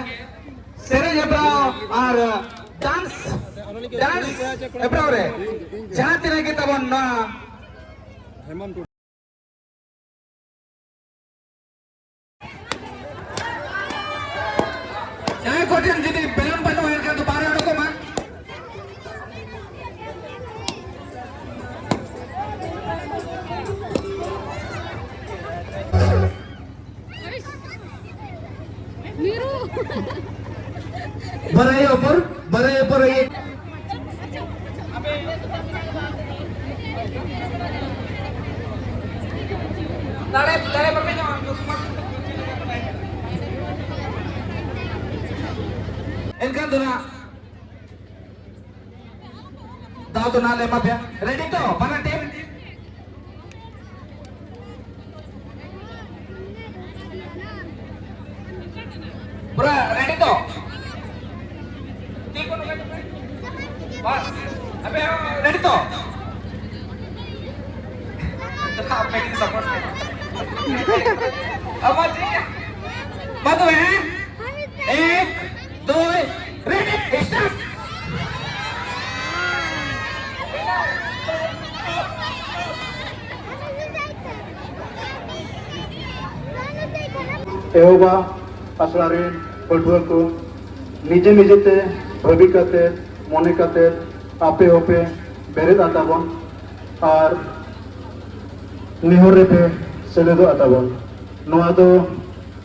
ᱥᱮᱨᱮᱧ ᱦᱮᱯᱨᱟᱣ ᱟᱨ ᱰᱟᱱᱥ, ᱰᱟᱱᱥ ᱦᱮᱯᱨᱟᱣ ᱨᱮ ᱡᱟᱦᱟᱸ ᱛᱤᱱᱟᱹᱜ ᱜᱮ ᱛᱟᱵᱚᱱ ᱱᱚᱣᱟ ᱡᱟᱦᱟᱸᱭ ᱠᱚᱴᱷᱮᱱ ᱡᱩᱫᱤ ᱵᱮᱞᱩᱱ ᱵᱟᱹᱱᱩᱜᱼᱟ, ᱮᱱᱠᱷᱟᱱ ᱫᱚ ᱵᱟᱦᱨᱮ ᱚᱰᱚᱠᱚᱜ ᱢᱟ᱾ ᱵᱟᱨᱟᱭ ᱚᱯᱚᱨ, ᱵᱟᱨᱟᱭ ᱚᱯᱚᱨ ᱟᱭᱮ᱾ ᱮᱱᱠᱷᱟᱱ ᱫᱚ ᱱᱟᱜ ᱫᱟᱣ ᱫᱚ ᱱᱟᱜ ᱞᱮ ᱮᱢᱟ ᱯᱮᱭᱟ᱾ ᱨᱮᱰᱤ ᱛᱚ, ᱵᱟᱱᱟᱨ ᱴᱤᱢ? ᱯᱩᱨᱟ ᱨᱮᱰᱤ ᱛᱚ? ᱴᱷᱤᱠ ᱵᱚᱱ ᱵᱟᱥ, ᱟᱯᱮ ᱦᱚᱸ ᱨᱮᱰᱤ ᱛᱚ? ᱟᱯᱮ ᱜᱮ ᱥᱟᱯᱳᱨᱴ ᱯᱮ᱾ ᱟᱵᱟᱨ ᱴᱷᱤᱠ ᱜᱮᱭᱟ᱾ ᱢᱟ ᱛᱚᱵᱮ, ᱦᱮᱸ? ᱮᱠ, ᱫᱩᱭ, ᱨᱮᱰᱤ, ᱥᱴᱟᱨᱴ᱾ ᱮᱦᱚᱵᱟ ᱟᱥᱲᱟ ᱨᱮᱱ ᱯᱟᱹᱴᱷᱩᱣᱟᱹ ᱠᱚ ᱱᱤᱡᱮ ᱱᱤᱡᱮᱛᱮ ᱵᱷᱟᱹᱵᱤ ᱠᱟᱛᱮ, ᱢᱚᱱᱮ ᱠᱟᱛᱮ ᱟᱯᱮ ᱦᱚᱸᱯᱮ ᱵᱮᱨᱮᱫ ᱟᱛᱟᱵᱚᱱ ᱟᱨ ᱱᱮᱦᱚᱨ ᱨᱮᱯᱮ ᱥᱮᱞᱮᱫᱚᱜ ᱟᱛᱟᱵᱚᱱ᱾ ᱱᱚᱣᱟ ᱫᱚ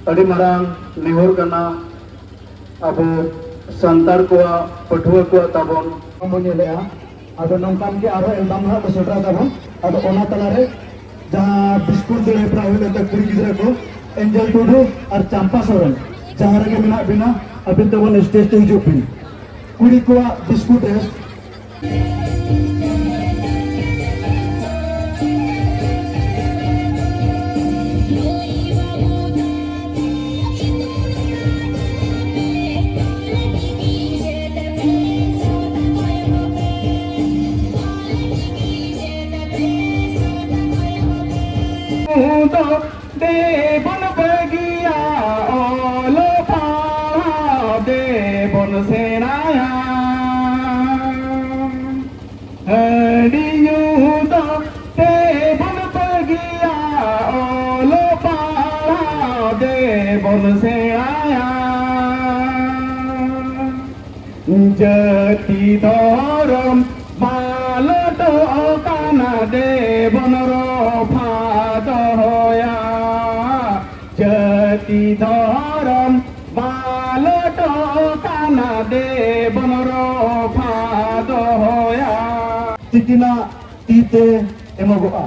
ᱟᱹᱰᱤ ᱢᱟᱨᱟᱝ ᱱᱮᱦᱚᱨ ᱠᱟᱱᱟ ᱟᱵᱚ ᱥᱟᱱᱛᱟᱲ ᱠᱚᱣᱟᱜ, ᱯᱟᱹᱴᱷᱩᱣᱟᱹ ᱠᱚᱣᱟᱜ ᱛᱟᱵᱚᱱ᱾ ᱵᱚᱱ ᱧᱮᱞᱮᱜᱼᱟ᱾ ᱟᱫᱚ ᱱᱚᱝᱠᱟᱱ ᱜᱮ ᱟᱨᱦᱚᱸ ᱮᱞᱵᱟᱢ ᱦᱟᱸᱜ ᱠᱚ ᱥᱮᱴᱮᱨ ᱛᱟᱵᱚᱱ᱾ ᱟᱫᱚ ᱚᱱᱟ ᱛᱟᱞᱟᱨᱮ ᱡᱟᱦᱟᱸ ᱵᱤᱥᱠᱩᱴ ᱫᱟᱹᱲ ᱦᱮᱯᱨᱟᱣ ᱦᱩᱭ ᱞᱮᱱ ᱛᱟᱠᱚ ᱠᱩᱲᱤ ᱜᱤᱫᱽᱨᱟᱹ ᱠᱚ, ᱮᱱᱡᱮᱞ ᱴᱩᱰᱩ ᱟᱨ ᱪᱟᱢᱯᱟ ᱥᱚᱨᱮᱱ, ᱡᱟᱦᱟᱸ ᱨᱮᱜᱮ ᱢᱮᱱᱟᱜ ᱵᱤᱱᱟ, ᱟᱹᱵᱤᱱ ᱛᱟᱵᱚᱱ ᱥᱴᱮᱡᱽ ᱛᱮ ᱦᱤᱡᱩᱜ ᱵᱤᱱ᱾ ᱠᱩᱲᱤ ᱠᱚᱣᱟᱜ ᱵᱤᱥᱠᱩᱴ ᱨᱮᱥ᱾ ᱫᱮᱵᱚᱱ ᱵᱟᱹᱜᱤᱭᱟ ᱚᱞᱚᱜ ᱯᱟᱲᱦᱟᱣ, ᱫᱮᱵᱚᱱ ᱥᱮᱬᱟᱭᱟ᱾ ᱦᱟᱺᱰᱤ ᱧᱩ ᱫᱚ ᱫᱮᱵᱚᱱ ᱵᱟᱹᱜᱤᱭᱟ, ᱚᱞᱚᱜ ᱯᱟᱲᱦᱟᱣ ᱫᱮᱵᱚᱱ ᱥᱮᱬᱟᱭᱟ᱾ ᱡᱟᱹᱛᱤ ᱫᱷᱚᱨᱚᱢ ᱢᱟᱞᱚᱴᱚᱜ ᱠᱟᱱᱟ, ᱫᱮᱵᱚᱱ ᱨᱚᱯᱷᱟ ᱫᱚᱦᱚᱭᱟ᱾ ᱡᱟᱹᱛᱤ ᱫᱷᱚᱨᱚᱢ ᱢᱟᱞᱚᱴᱚᱜ ᱠᱟᱱᱟ, ᱫᱮᱵᱚᱱ ᱨᱚᱯᱷᱟ ᱫᱚᱦᱚᱭᱟ᱾ ᱛᱤᱠᱤᱱᱟᱜ ᱛᱤ ᱛᱮ ᱮᱢᱚᱜᱚᱜᱼᱟ᱾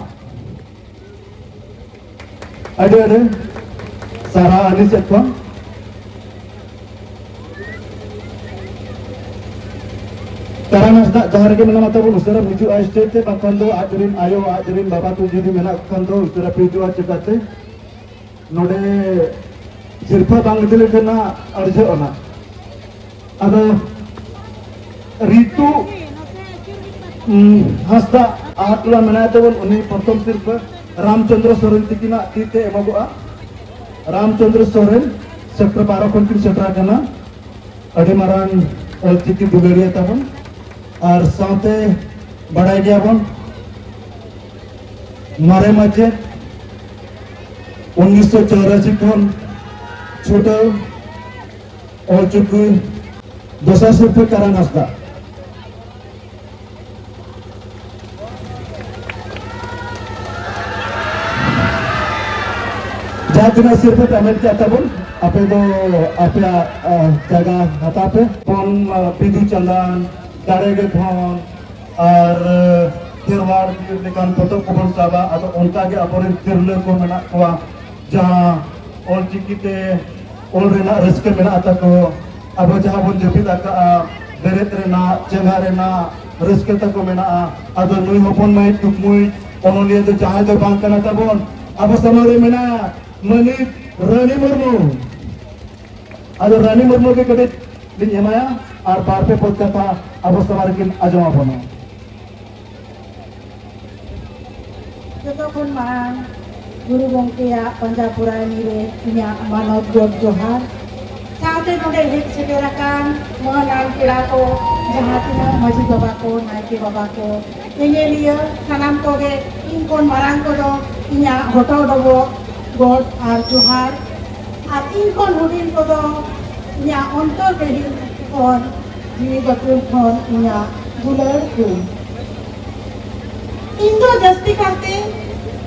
ᱟᱹᱰᱤ ᱟᱹᱰᱤ ᱥᱟᱨᱦᱟᱣ ᱟᱹᱞᱤᱧ ᱥᱮᱫ ᱠᱷᱚᱱ᱾ ᱛᱟᱨᱟ ᱦᱟᱸᱥᱫᱟ ᱡᱟᱦᱟᱸ ᱨᱮᱜᱮ ᱢᱮᱱᱟᱢᱟ ᱛᱟᱵᱚᱱ, ᱩᱥᱟᱹᱨᱟ ᱦᱤᱡᱩᱜᱼᱟ ᱥᱴᱮᱡᱽ ᱛᱮ, ᱵᱟᱝᱠᱷᱟᱱ ᱫᱚ ᱟᱡ ᱨᱮᱱ ᱟᱭᱳ, ᱟᱡ ᱨᱮᱱ ᱵᱟᱵᱟ ᱠᱚ ᱡᱩᱫᱤ ᱢᱮᱱᱟᱜ ᱠᱚ ᱠᱷᱟᱱ ᱫᱚ ᱩᱥᱟᱹᱨᱟ ᱯᱮ ᱦᱤᱡᱩᱜᱼᱟ᱾ ᱪᱮᱠᱟᱛᱮ ᱱᱚᱰᱮ ᱥᱤᱨᱯᱷᱟᱹ ᱵᱟᱝ ᱤᱫᱤ ᱞᱮᱠᱷᱟᱱ ᱦᱟᱸᱜ ᱟᱨᱡᱟᱜᱼᱟ ᱱᱟᱜ᱾ ᱟᱫᱚ ᱨᱤᱛᱩ, ᱩᱸ, ᱦᱟᱸᱥᱫᱟ ᱟᱦᱟᱨ ᱴᱚᱞᱟ ᱢᱮᱱᱟᱭ ᱛᱟᱵᱚᱱ, ᱩᱱᱤ ᱯᱨᱚᱛᱷᱚᱢ ᱥᱤᱨᱯᱷᱟᱹ ᱨᱟᱢᱪᱚᱸᱫᱽᱨᱚ ᱥᱚᱨᱮᱱ ᱛᱤᱠᱤᱱᱟᱜ ᱛᱤ ᱛᱮ ᱮᱢᱚᱜᱚᱜᱼᱟ᱾ ᱨᱟᱢᱪᱚᱸᱫᱽᱨᱚ ᱥᱚᱨᱮᱱ ᱥᱮᱠᱴᱚᱨ ᱵᱟᱨᱚ ᱠᱷᱚᱱ ᱠᱤᱱ ᱥᱮᱴᱮᱨ ᱟᱠᱟᱱᱟ᱾ ᱟᱹᱰᱤ ᱢᱟᱨᱟᱝ ᱚᱞᱪᱤᱠᱤ ᱫᱩᱞᱟᱹᱲᱤᱭᱟᱹ ᱛᱟᱵᱚᱱ, ᱟᱨ ᱥᱟᱶᱛᱮ ᱵᱟᱲᱟᱭ ᱜᱮᱭᱟᱵᱚᱱ ᱢᱟᱨᱮ ᱢᱟᱪᱮᱫ, ᱩᱱᱤᱥᱥᱚ ᱪᱚᱣᱨᱟᱥᱤ ᱠᱷᱚᱱ ᱪᱷᱩᱴᱟᱹᱣ ᱚᱞᱪᱤᱠᱤ ᱫᱚᱥᱟᱨ ᱥᱤᱨᱯᱟᱹ ᱠᱟᱨᱟᱱ ᱦᱟᱸᱥᱫᱟ᱾ ᱡᱟᱦᱟᱸ ᱛᱤᱱᱟᱹᱜ ᱥᱤᱨᱯᱟᱹ ᱯᱮ ᱦᱟᱢᱮᱴ ᱠᱮᱫ ᱛᱟᱵᱚᱱ, ᱟᱯᱮ ᱫᱚ ᱟᱯᱮᱭᱟᱜ, ᱟ, ᱡᱟᱭᱜᱟ ᱦᱟᱛᱟᱣ ᱯᱮ᱾ ᱵᱚᱱ, ᱟ, ᱵᱤᱫᱩ ᱪᱟᱸᱫᱟᱱ, ᱫᱟᱲᱮ ᱜᱮ ᱫᱷᱚᱱ, ᱟᱨ, ᱟ, ᱠᱷᱮᱨᱣᱟᱲ ᱵᱤᱨ ᱞᱮᱠᱟᱱ ᱯᱚᱛᱚᱵ ᱠᱚᱵᱚᱱ ᱥᱟᱵᱟ᱾ ᱟᱫᱚ ᱚᱱᱠᱟ ᱜᱮ ᱟᱵᱚᱨᱮᱱ ᱛᱤᱨᱞᱟᱹ ᱠᱚ ᱢᱮᱱᱟᱜ ᱠᱚᱣᱟ, ᱡᱟᱦᱟᱸ ᱚᱞᱪᱤᱠᱤ ᱛᱮ ᱚᱞ ᱨᱮᱱᱟᱜ ᱨᱟᱹᱥᱠᱟᱹ ᱢᱮᱱᱟᱜ ᱛᱟᱠᱚ, ᱟᱵᱚ ᱡᱟᱦᱟᱸ ᱵᱚᱱ ᱡᱟᱹᱯᱤᱫ ᱟᱠᱟᱫᱼᱟ, ᱵᱮᱨᱮᱫ ᱨᱮᱱᱟᱜ, ᱪᱮᱸᱜᱷᱟ ᱨᱮᱱᱟᱜ ᱨᱟᱹᱥᱠᱟᱹ ᱛᱟᱠᱚ ᱢᱮᱱᱟᱜᱼᱟ᱾ ᱟᱫᱚ ᱱᱩᱭ ᱦᱚᱯᱚᱱ ᱢᱟᱹᱭ ᱠᱩᱠᱢᱩᱭ ᱚᱱᱚᱞᱤᱭᱟᱹ ᱫᱚ ᱡᱟᱦᱟᱸᱭ ᱫᱚ ᱵᱟᱝ ᱠᱟᱱᱟ ᱛᱟᱵᱚᱱ, ᱟᱵᱚ ᱥᱟᱢᱟᱝ ᱨᱮ ᱢᱮᱱᱟᱭᱟ ᱢᱟᱹᱱᱤᱡ ᱨᱟᱱᱤ ᱢᱩᱨᱢᱩ᱾ ᱟᱫᱚ ᱨᱟᱱᱤ ᱢᱩᱨᱢᱩ ᱜᱮ ᱠᱟᱹᱴᱤᱡ ᱞᱤᱧ ᱮᱢᱟᱭᱟ ᱟᱨ ᱵᱟᱨ ᱯᱮ ᱯᱚᱫ ᱠᱟᱛᱷᱟ ᱟᱵᱚ ᱥᱟᱢᱟᱝ ᱨᱮᱠᱤᱱ ᱟᱸᱡᱚᱢ ᱟᱵᱚᱱᱟ᱾ ᱡᱚᱛᱚ ᱠᱷᱚᱱ ᱢᱟᱲᱟᱝ ᱜᱩᱨᱩ ᱜᱚᱢᱠᱮᱭᱟᱜ ᱯᱟᱸᱡᱟ ᱯᱚᱨᱟᱭᱱᱤ ᱨᱮ ᱤᱧᱟᱹᱜ ᱢᱟᱱᱚᱛ ᱜᱚᱰ ᱡᱚᱦᱟᱨ, ᱥᱟᱶᱛᱮ ᱱᱚᱰᱮ ᱦᱮᱡ ᱥᱮᱴᱮᱨ ᱟᱠᱟᱱ ᱢᱟᱹᱱ ᱟᱱ ᱯᱮᱲᱟ ᱠᱚ, ᱡᱟᱦᱟᱸ ᱛᱤᱱᱟᱹᱜ ᱢᱟᱹᱡᱷᱤ ᱵᱟᱵᱟ ᱠᱚ, ᱱᱟᱭᱠᱮ ᱵᱟᱵᱟ ᱠᱚ, ᱧᱮᱧᱮᱞᱤᱭᱟᱹ, ᱥᱟᱱᱟᱢ ᱠᱚᱜᱮ ᱤᱧ ᱠᱷᱚᱱ ᱢᱟᱨᱟᱝ ᱠᱚᱫᱚ ᱤᱧᱟᱹᱜ ᱦᱚᱴᱚᱜ ᱰᱚᱵᱚᱜ ᱜᱚᱰ ᱟᱨ ᱡᱚᱦᱟᱨ, ᱟᱨ ᱤᱧ ᱠᱷᱚᱱ ᱦᱩᱰᱤᱧ ᱠᱚᱫᱚ ᱤᱧᱟᱹᱜ ᱚᱱᱛᱚᱨ ᱜᱟᱹᱦᱤᱨ ᱠᱷᱚᱱ, ᱡᱤᱣᱤ ᱵᱟᱹᱛᱤᱞ ᱠᱷᱚᱱ ᱤᱧᱟᱹᱜ ᱫᱩᱞᱟᱹᱲ ᱠᱚ᱾ ᱤᱧ ᱫᱚ ᱡᱟᱹᱥᱛᱤ ᱠᱟᱨᱛᱮ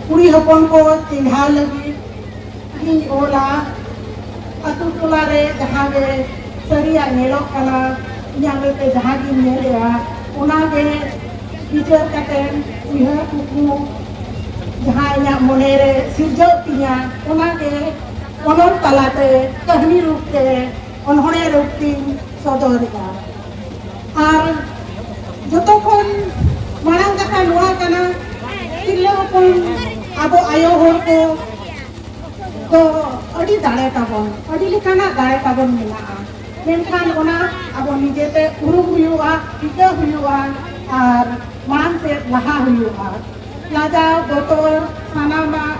ᱠᱩᱲᱤ ᱦᱚᱯᱚᱱ ᱠᱚ ᱪᱮᱸᱜᱷᱟᱣ ᱞᱟᱹᱜᱤᱫ ᱤᱧ ᱚᱞᱟ᱾ ᱟᱹᱛᱩ ᱴᱚᱞᱟ ᱨᱮ ᱡᱟᱦᱟᱸ ᱜᱮ ᱥᱟᱹᱨᱤᱭᱟᱜ ᱧᱮᱞᱚᱜ ᱠᱟᱱᱟ, ᱤᱧᱟᱹᱜ ᱢᱮᱫ ᱛᱮ ᱡᱟᱦᱟᱸ ᱜᱤᱧ ᱧᱮᱞᱮᱜᱼᱟ, ᱚᱱᱟ ᱜᱮ ᱵᱤᱪᱟᱹᱨ ᱠᱟᱛᱮ, ᱩᱭᱦᱟᱹᱨ ᱠᱩᱠᱢᱩ ᱡᱟᱦᱟᱸ ᱤᱧᱟᱹᱜ ᱢᱚᱱᱮ ᱨᱮ ᱥᱤᱨᱡᱟᱹᱜ ᱛᱤᱧᱟ, ᱚᱱᱟ ᱜᱮ ᱚᱱᱚᱞ ᱛᱟᱞᱟᱛᱮ, ᱠᱟᱹᱦᱱᱤ ᱨᱩᱯ ᱛᱮ, ᱚᱱᱚᱬᱦᱮ ᱨᱩᱯ ᱛᱤᱧ ᱥᱚᱫᱚᱨᱮᱜᱼᱟ᱾ ᱟᱨ ᱡᱚᱛᱚ ᱠᱷᱚᱱ ᱢᱟᱲᱟᱝ ᱠᱟᱛᱷᱟ ᱱᱚᱣᱟ ᱠᱟᱱᱟ, ᱛᱤᱨᱞᱟᱹ ᱦᱚᱯᱚᱱ, ᱟᱵᱚ ᱟᱭᱳ ᱦᱚᱲ ᱠᱚ ᱫᱚ ᱟᱹᱰᱤ ᱫᱟᱲᱮ ᱛᱟᱵᱚᱱ, ᱟᱹᱰᱤ ᱞᱮᱠᱟᱱᱟᱜ ᱫᱟᱲᱮ ᱛᱟᱵᱚᱱ ᱢᱮᱱᱟᱜᱼᱟ, ᱢᱮᱱᱠᱷᱟᱱ ᱚᱱᱟ ᱟᱵᱚ ᱱᱤᱡᱮᱛᱮ ᱩᱨᱩᱢ ᱦᱩᱭᱩᱜᱼᱟ, ᱴᱷᱤᱠᱟᱹ ᱦᱩᱭᱩᱜᱼᱟ ᱟᱨ ᱢᱟᱲᱟᱝ ᱥᱮᱫ ᱞᱟᱦᱟ ᱦᱩᱭᱩᱜᱼᱟ᱾ ᱞᱟᱡᱟᱣ, ᱵᱚᱛᱚᱨ, ᱥᱟᱱᱟᱢᱟᱜ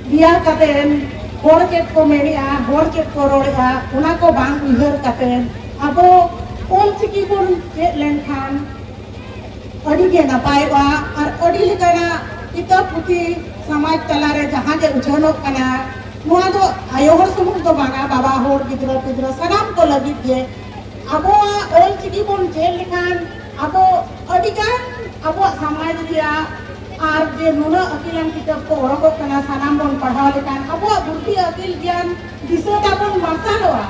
ᱫᱮᱭᱟ ᱠᱟᱛᱮᱱ ᱦᱚᱲ ᱪᱮᱫ ᱠᱚ ᱢᱮᱱᱮᱜᱼᱟ, ᱦᱚᱲ ᱪᱮᱫ ᱠᱚ ᱨᱚᱲᱮᱜᱼᱟ, ᱚᱱᱟ ᱠᱚ ᱵᱟᱝ ᱩᱭᱦᱟᱹᱨ ᱠᱟᱛᱮᱱ ᱟᱵᱚ ᱚᱞ ᱪᱤᱠᱤ ᱵᱚᱱ ᱪᱮᱫ ᱞᱮᱱᱠᱷᱟᱱ ᱟᱹᱰᱤ ᱜᱮ ᱱᱟᱯᱟᱭᱚᱜᱼᱟ᱾ ᱟᱨ ᱟᱹᱰᱤ ᱞᱮᱠᱟᱱᱟᱜ ᱠᱤᱛᱟᱹᱵ ᱯᱩᱛᱷᱤ ᱥᱚᱢᱟᱡᱽ ᱛᱟᱞᱟᱨᱮ ᱡᱟᱦᱟᱸ ᱜᱮ ᱩᱪᱷᱟᱹᱱᱚᱜ ᱠᱟᱱᱟ, ᱱᱚᱣᱟ ᱫᱚ ᱟᱭᱳ ᱦᱚᱲ ᱥᱩᱢᱩᱝ ᱫᱚ ᱵᱟᱝᱟ, ᱵᱟᱵᱟ ᱦᱚᱲ, ᱜᱤᱫᱽᱨᱟᱹ ᱯᱤᱫᱽᱨᱟᱹ ᱥᱟᱱᱟᱢ ᱠᱚ ᱞᱟᱹᱜᱤᱫ ᱜᱮ᱾ ᱟᱵᱚᱣᱟᱜ ᱚᱞ ᱪᱤᱠᱤ ᱵᱚᱱ ᱪᱮᱫ ᱞᱮᱠᱷᱟᱱ ᱟᱵᱚ ᱟᱹᱰᱤᱜᱟᱱ ᱟᱵᱚᱣᱟᱜ ᱥᱚᱢᱟᱡᱽ ᱨᱮᱭᱟᱜ ᱟᱨ ᱡᱮ ᱱᱩᱱᱟᱹᱜ ᱟᱹᱠᱤᱞᱟᱱ ᱠᱤᱛᱟᱹᱵ ᱠᱚ ᱚᱰᱚᱠᱚᱜ ᱠᱟᱱᱟ, ᱥᱟᱱᱟᱢ ᱵᱚᱱ ᱯᱟᱲᱦᱟᱣ ᱞᱮᱠᱷᱟᱱ ᱟᱵᱚᱣᱟᱜ ᱵᱩᱫᱽᱫᱷᱤ ᱟᱹᱠᱤᱞ ᱜᱮᱭᱟᱱ ᱫᱤᱥᱟᱹ ᱛᱟᱵᱚᱱ ᱢᱟᱨᱥᱟᱞᱚᱜᱼᱟ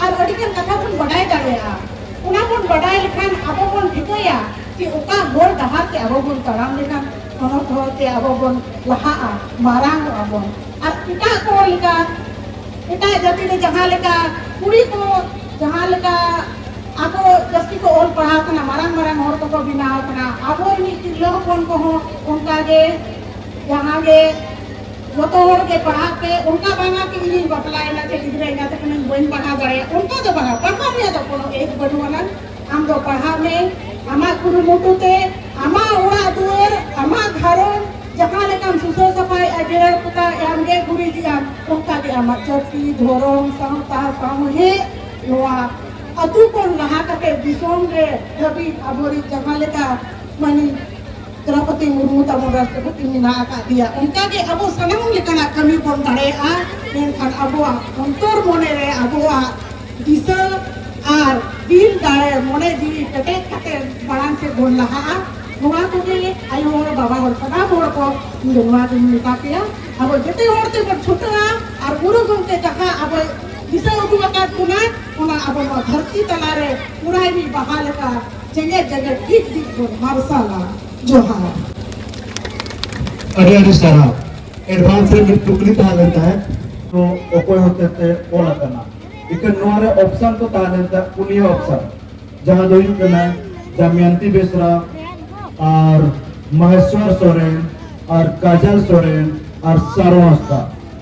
ᱟᱨ ᱟᱹᱰᱤᱜᱟᱱ ᱠᱟᱛᱷᱟ ᱵᱚᱱ ᱵᱟᱰᱟᱭ ᱫᱟᱲᱮᱭᱟᱜᱼᱟ᱾ ᱚᱱᱟ ᱵᱚᱱ ᱵᱟᱰᱟᱭ ᱞᱮᱠᱷᱟᱱ ᱟᱵᱚ ᱵᱚᱱ ᱴᱷᱤᱠᱟᱹᱭᱟ ᱡᱮ ᱚᱠᱟ ᱦᱚᱨ ᱰᱟᱦᱟᱨ ᱛᱮ ᱟᱵᱚ ᱵᱚᱱ ᱛᱟᱲᱟᱢ ᱞᱮᱠᱷᱟᱱ ᱦᱚᱱᱚᱛ ᱦᱚᱨ ᱛᱮ ᱟᱵᱚ ᱵᱚᱱ ᱞᱟᱦᱟᱜᱼᱟ, ᱢᱟᱨᱟᱝ ᱚᱜᱼᱟ ᱵᱚᱱ᱾ ᱟᱨ ᱮᱴᱟᱜ ᱠᱚ ᱞᱮᱠᱟ, ᱮᱴᱟᱜ ᱡᱟᱹᱛᱤ ᱨᱮ ᱡᱟᱦᱟᱸ ᱞᱮᱠᱟ ᱠᱩᱲᱤ ᱠᱚ ᱡᱟᱦᱟᱸ ᱞᱮᱠᱟ ᱟᱠᱚ ᱡᱟᱹᱥᱛᱤ ᱠᱚ ᱚᱞ ᱯᱟᱲᱦᱟᱣ ᱠᱟᱱᱟ, ᱢᱟᱨᱟᱝ ᱢᱟᱨᱟᱝ ᱦᱚᱲ ᱠᱚᱠᱚ ᱵᱮᱱᱟᱣ ᱠᱟᱱᱟ, ᱟᱵᱚ ᱨᱤᱱᱤᱡ ᱛᱤᱨᱞᱟᱹ ᱦᱚᱯᱚᱱ ᱠᱚᱦᱚᱸ ᱚᱱᱠᱟ ᱜᱮ ᱡᱟᱦᱟᱸ ᱜᱮ ᱡᱚᱛᱚ ᱦᱚᱲ ᱜᱮ ᱯᱟᱲᱦᱟᱜ ᱯᱮ, ᱚᱱᱠᱟ ᱵᱟᱝᱟ ᱠᱤ ᱤᱧᱤᱧ ᱵᱟᱯᱞᱟᱭᱮᱱᱟ ᱥᱮ ᱜᱤᱫᱽᱨᱟᱹ ᱮᱸᱜᱟᱛ ᱟᱠᱟᱱᱟᱹᱧ ᱵᱟᱹᱧ ᱯᱟᱲᱦᱟᱣ ᱫᱟᱲᱮᱭᱟᱜᱼᱟ, ᱚᱱᱠᱟ ᱫᱚ ᱵᱟᱝᱟ᱾ ᱯᱟᱲᱦᱟᱣ ᱨᱮᱭᱟᱜ ᱫᱚ ᱠᱳᱱᱳ ᱮᱡᱽ ᱵᱟᱹᱱᱩᱜ ᱟᱱᱟ᱾ ᱟᱢ ᱫᱚ ᱯᱟᱲᱦᱟᱜ ᱢᱮ, ᱟᱢᱟᱜ ᱠᱩᱨᱩᱢᱩᱴᱩ ᱛᱮ, ᱟᱢᱟᱜ ᱚᱲᱟᱜ ᱫᱩᱣᱟᱹᱨ, ᱟᱢᱟᱜ ᱜᱷᱟᱨᱚᱸᱡᱽ, ᱡᱟᱦᱟᱸ ᱞᱮᱠᱟᱢ ᱥᱩᱥᱟᱹᱨ ᱥᱟᱯᱷᱟᱭᱮᱫᱼᱟ, ᱡᱮᱨᱮᱲ ᱯᱚᱛᱟᱣᱮᱫᱼᱟᱢ, ᱜᱮᱡ ᱜᱩᱨᱤᱡᱮᱫᱼᱟᱢ, ᱚᱱᱠᱟ ᱜᱮ ᱟᱢᱟᱜ ᱡᱟᱹᱛᱤ, ᱫᱷᱚᱨᱚᱢ, ᱥᱟᱶᱛᱟ, ᱥᱟᱶᱦᱮᱫ, ᱱᱚᱣᱟ ᱟᱹᱛᱩ ᱠᱷᱚᱱ ᱞᱟᱦᱟ ᱠᱟᱛᱮ ᱫᱤᱥᱚᱢ ᱨᱮ ᱫᱷᱟᱹᱵᱤᱡ ᱟᱵᱚᱨᱤᱡ ᱡᱟᱦᱟᱸ ᱞᱮᱠᱟ ᱢᱟᱹᱱᱤᱡ ᱫᱨᱚᱯᱚᱫᱤ ᱢᱩᱨᱢᱩ ᱛᱟᱵᱚᱱ ᱨᱟᱥᱴᱨᱚᱯᱚᱛᱤ ᱢᱮᱱᱟᱜ ᱟᱠᱟᱫ ᱫᱮᱭᱟ, ᱚᱱᱠᱟ ᱜᱮ ᱟᱵᱚ ᱥᱟᱱᱟᱢ ᱞᱮᱠᱟᱱᱟᱜ ᱠᱟᱹᱢᱤ ᱵᱚᱱ ᱫᱟᱲᱮᱭᱟᱜᱼᱟ᱾ ᱢᱮᱱᱠᱷᱟᱱ ᱟᱵᱚᱣᱟᱜ ᱚᱱᱛᱚᱨ ᱢᱚᱱᱮ ᱨᱮ ᱟᱵᱚᱣᱟᱜ ᱫᱤᱥᱟᱹ ᱟᱨ ᱫᱤᱞ ᱫᱟᱲᱮ, ᱢᱚᱱᱮ ᱡᱤᱣᱤ ᱠᱮᱴᱮᱡ ᱠᱟᱛᱮ ᱢᱟᱲᱟᱝ ᱥᱮᱫ ᱵᱚᱱ ᱞᱟᱦᱟᱜᱼᱟ᱾ ᱱᱚᱣᱟ ᱠᱚᱜᱮ ᱟᱭᱳ ᱦᱚᱲ, ᱵᱟᱵᱟ ᱦᱚᱲ, ᱥᱟᱱᱟᱢ ᱦᱚᱲ ᱠᱚ ᱤᱧ ᱫᱚ ᱱᱚᱣᱟ ᱜᱤᱧ ᱢᱮᱛᱟ ᱯᱮᱭᱟ᱾ ᱟᱵᱚ ᱡᱮᱛᱮ ᱦᱚᱲ ᱛᱮᱵᱚᱱ ᱪᱷᱩᱴᱟᱹᱜᱼᱟ ᱟᱨ ᱜᱩᱨᱩ ᱜᱚᱢᱠᱮ ᱡᱟᱦᱟᱸ ᱟᱵᱚᱭ ᱫᱤᱥᱟᱹ ᱩᱫᱩᱜ ᱟᱠᱟᱫ ᱵᱚᱱᱟ, ᱚᱱᱟ ᱟᱵᱚ ᱱᱚᱣᱟ ᱫᱷᱟᱹᱨᱛᱤ ᱛᱟᱞᱟᱨᱮ ᱯᱩᱨᱟᱭᱱᱤ ᱵᱟᱦᱟ ᱞᱮᱠᱟ ᱡᱮᱜᱮᱛ ᱡᱮᱜᱮᱛ ᱫᱤᱠ ᱫᱤᱠ ᱵᱚᱱ ᱢᱟᱨᱥᱟᱞᱟ᱾ ᱡᱚᱦᱟᱨ᱾ ᱟᱹᱰᱤ ᱟᱹᱰᱤ ᱥᱟᱨᱦᱟᱣ᱾ ᱮᱰᱵᱷᱟᱱᱥ ᱨᱮ ᱢᱤᱫ ᱠᱩᱠᱞᱤ ᱛᱟᱦᱮᱸ ᱞᱮᱱ ᱛᱟᱦᱮᱸᱫ, ᱛᱚ ᱚᱠᱚᱭ ᱦᱚᱛᱮᱛᱮ ᱚᱞ ᱟᱠᱟᱱᱟ? ᱤᱠᱷᱟᱹᱱ ᱱᱚᱣᱟ ᱨᱮ ᱚᱯᱥᱟᱱ ᱫᱚ ᱛᱟᱦᱮᱸ ᱞᱮᱱ ᱛᱟᱦᱮᱸᱫ ᱯᱩᱱᱭᱟᱹ ᱚᱯᱥᱟᱱ, ᱡᱟᱦᱟᱸ ᱫᱚ ᱦᱩᱭᱩᱜ ᱠᱟᱱᱟ ᱫᱟᱢᱭᱟᱱᱛᱤ ᱵᱮᱥᱨᱟ ᱟᱨ ᱢᱟᱦᱮᱥᱣᱚᱨ ᱥᱚᱨᱮᱱ ᱟᱨ ᱠᱟᱡᱟᱞ ᱥᱚᱨᱮᱱ ᱟᱨ ᱥᱟᱨᱚ ᱦᱟᱸᱥᱫᱟ᱾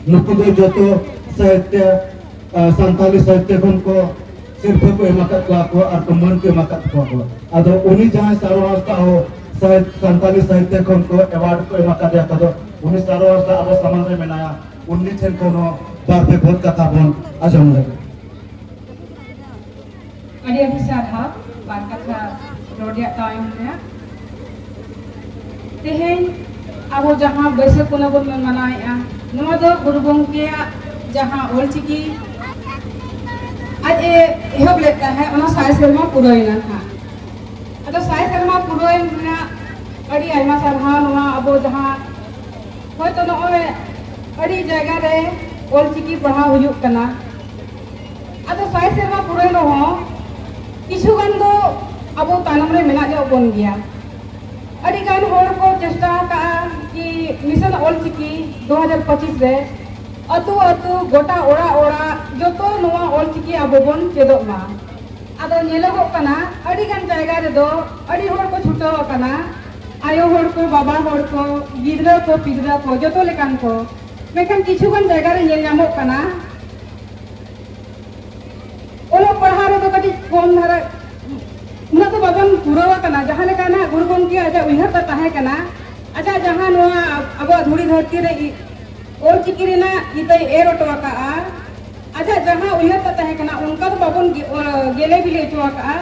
ᱱᱩᱠᱩ ᱫᱚ ᱡᱚᱛᱚ ᱥᱟᱦᱤᱛᱭᱚ, ᱟ, ᱥᱟᱱᱛᱟᱞᱤ ᱥᱟᱦᱤᱛᱭᱚ ᱠᱷᱚᱱ ᱠᱚ ᱥᱤᱨᱯᱷᱟᱹ ᱠᱚ ᱮᱢ ᱟᱠᱟᱫ ᱠᱚᱣᱟ ᱠᱚ ᱟᱨ ᱠᱚ ᱢᱟᱹᱱ ᱠᱚ ᱮᱢ ᱟᱠᱟᱫ ᱠᱚᱣᱟ ᱠᱚ᱾ ᱟᱫᱚ ᱩᱱᱤ ᱡᱟᱦᱟᱸᱭ ᱥᱟᱨᱚ ᱦᱟᱸᱥᱫᱟ ᱦᱚᱸ ᱥᱟᱦᱤᱛ-, ᱥᱟᱱᱛᱟᱞᱤ ᱥᱟᱦᱤᱛᱭᱚ ᱠᱷᱚᱱ ᱠᱚ ᱮᱣᱟᱨᱰ ᱠᱚ ᱮᱢ ᱟᱠᱟᱫᱮᱭᱟ ᱠᱚ᱾ ᱟᱫᱚ ᱩᱱᱤ ᱥᱟᱨᱚ ᱦᱟᱸᱥᱫᱟ ᱟᱵᱚ ᱥᱟᱢᱟᱝ ᱨᱮ ᱢᱮᱱᱟᱭᱟ, ᱩᱱᱤ ᱴᱷᱮᱱ ᱠᱷᱚᱱ ᱦᱚᱸ ᱵᱟᱨ ᱯᱮ ᱵᱷᱚᱛ ᱠᱟᱛᱷᱟ ᱵᱚᱱ ᱟᱸᱡᱚᱢ ᱞᱮᱜᱮ᱾ ᱟᱹᱰᱤ ᱟᱹᱰᱤ ᱥᱟᱨᱦᱟᱣ ᱵᱟᱨ ᱠᱟᱛᱷᱟ ᱨᱚᱲ ᱨᱮᱭᱟᱜ ᱫᱟᱣ ᱮᱢ ᱨᱮᱭᱟᱜ᱾ ᱛᱮᱦᱮᱧ ᱟᱵᱚ ᱡᱟᱦᱟᱸ ᱵᱟᱹᱭᱥᱟᱹᱠᱷ ᱠᱩᱱᱟᱹᱢᱤ ᱵᱚᱱ ᱢᱟᱱᱟᱣᱮᱫᱼᱟ, ᱱᱚᱣᱟ ᱫᱚ ᱜᱩᱨᱩ ᱜᱚᱢᱠᱮᱭᱟᱜ ᱡᱟᱦᱟᱸ ᱚᱞᱪᱤᱠᱤ ᱟᱡ ᱮ ᱮᱦᱚᱵ ᱞᱮᱫ ᱛᱟᱦᱮᱸᱫ, ᱚᱱᱟ ᱥᱟᱭ ᱥᱮᱨᱢᱟ ᱯᱩᱨᱟᱹᱣᱮᱱᱟ ᱱᱟᱦᱟᱜ᱾ ᱟᱫᱚ ᱥᱟᱭ ᱥᱮᱨᱢᱟ ᱯᱩᱨᱟᱹᱣᱮᱱ ᱨᱮᱱᱟᱜ ᱟᱹᱰᱤ ᱟᱭᱢᱟ ᱥᱟᱨᱦᱟᱣ᱾ ᱱᱚᱣᱟ ᱟᱵᱚ ᱡᱟᱦᱟᱸ ᱦᱚᱭᱛᱚ ᱱᱚᱜᱼᱚᱭ ᱟᱹᱰᱤ ᱡᱟᱭᱜᱟ ᱨᱮ ᱚᱞᱪᱤᱠᱤ ᱯᱟᱲᱦᱟᱣ ᱦᱩᱭᱩᱜ ᱠᱟᱱᱟ, ᱟᱫᱚ ᱥᱟᱭ ᱥᱮᱨᱢᱟ ᱯᱩᱨᱟᱹᱣ ᱨᱮᱦᱚᱸ ᱠᱤᱪᱷᱩ ᱜᱟᱱ ᱫᱚ ᱟᱵᱚ ᱛᱟᱭᱱᱚᱢ ᱨᱮ ᱢᱮᱱᱟᱜ ᱧᱚᱜ ᱵᱚᱱ ᱜᱮᱭᱟ᱾ ᱟᱹᱰᱤ ᱜᱟᱱ ᱦᱚᱲ ᱠᱚ ᱪᱮᱥᱴᱟ ᱟᱠᱟᱫᱼᱟ ᱠᱤ ᱢᱤᱥᱚᱱ ᱚᱞᱪᱤᱠᱤ ᱫᱩ ᱦᱟᱡᱟᱨ ᱯᱚᱸᱪᱤᱥ ᱨᱮ ᱟᱹᱛᱩ ᱟᱹᱛᱩ, ᱜᱚᱴᱟ ᱚᱲᱟᱜ ᱚᱲᱟᱜ ᱡᱚᱛᱚ ᱱᱚᱣᱟ ᱚᱞᱪᱤᱠᱤ ᱟᱵᱚ ᱵᱚᱱ ᱪᱮᱫᱚᱜ ᱢᱟ᱾ ᱟᱫᱚ ᱧᱮᱞᱚᱜᱚᱜ ᱠᱟᱱᱟ ᱟᱹᱰᱤ ᱜᱟᱱ ᱡᱟᱭᱜᱟ ᱨᱮᱫᱚ ᱟᱹᱰᱤ ᱦᱚᱲ ᱠᱚ ᱪᱷᱩᱴᱟᱹᱣ ᱟᱠᱟᱱᱟ, ᱟᱭᱳ ᱦᱚᱲ ᱠᱚ, ᱵᱟᱵᱟ ᱦᱚᱲ ᱠᱚ, ᱜᱤᱫᱽᱨᱟᱹ ᱠᱚ, ᱯᱤᱫᱽᱨᱟᱹ ᱠᱚ, ᱡᱚᱛᱚ ᱞᱮᱠᱟᱱ ᱠᱚ᱾ ᱢᱮᱱᱠᱷᱟᱱ ᱠᱤᱪᱷᱩ ᱜᱟᱱ ᱡᱟᱭᱜᱟ ᱨᱮ ᱧᱮᱞ ᱧᱟᱢᱚᱜ ᱠᱟᱱᱟ ᱚᱞᱚᱜ ᱯᱟᱲᱦᱟᱣ ᱨᱮᱫᱚ ᱠᱟᱹᱴᱤᱡ ᱠᱚᱢ ᱫᱷᱟᱨᱟ, ᱩᱱᱟᱹᱜ ᱫᱚ ᱵᱟᱵᱚᱱ ᱯᱩᱨᱟᱹᱣ ᱟᱠᱟᱱᱟ᱾ ᱡᱟᱦᱟᱸ ᱞᱮᱠᱟ ᱱᱟᱜ ᱜᱩᱨᱩ ᱜᱚᱢᱠᱮ ᱟᱡᱟᱜ ᱩᱭᱦᱟᱹᱨ ᱫᱚ ᱛᱟᱦᱮᱸ ᱠᱟᱱᱟ, ᱟᱡᱟᱜ ᱡᱟᱦᱟᱸ ᱱᱚᱣᱟ ᱟᱵᱚᱣᱟᱜ ᱫᱷᱩᱲᱤ ᱫᱷᱟᱹᱨᱛᱤ ᱨᱮ ᱤ-, ᱚᱞᱪᱤᱠᱤ ᱨᱮᱱᱟᱜ ᱤᱛᱟᱹᱭ ᱮᱨ ᱦᱚᱴᱚ ᱟᱠᱟᱫᱼᱟ, ᱟᱡᱟᱜ ᱡᱟᱦᱟᱸ ᱩᱭᱦᱟᱹᱨ ᱛᱟ ᱛᱟᱦᱮᱸ ᱠᱟᱱᱟ, ᱚᱱᱠᱟ ᱫᱚ ᱵᱟᱵᱚᱱ ᱜᱮ-, ᱚ, ᱜᱮᱞᱮ ᱵᱤᱞᱤ ᱦᱚᱪᱚ ᱟᱠᱟᱫᱼᱟ᱾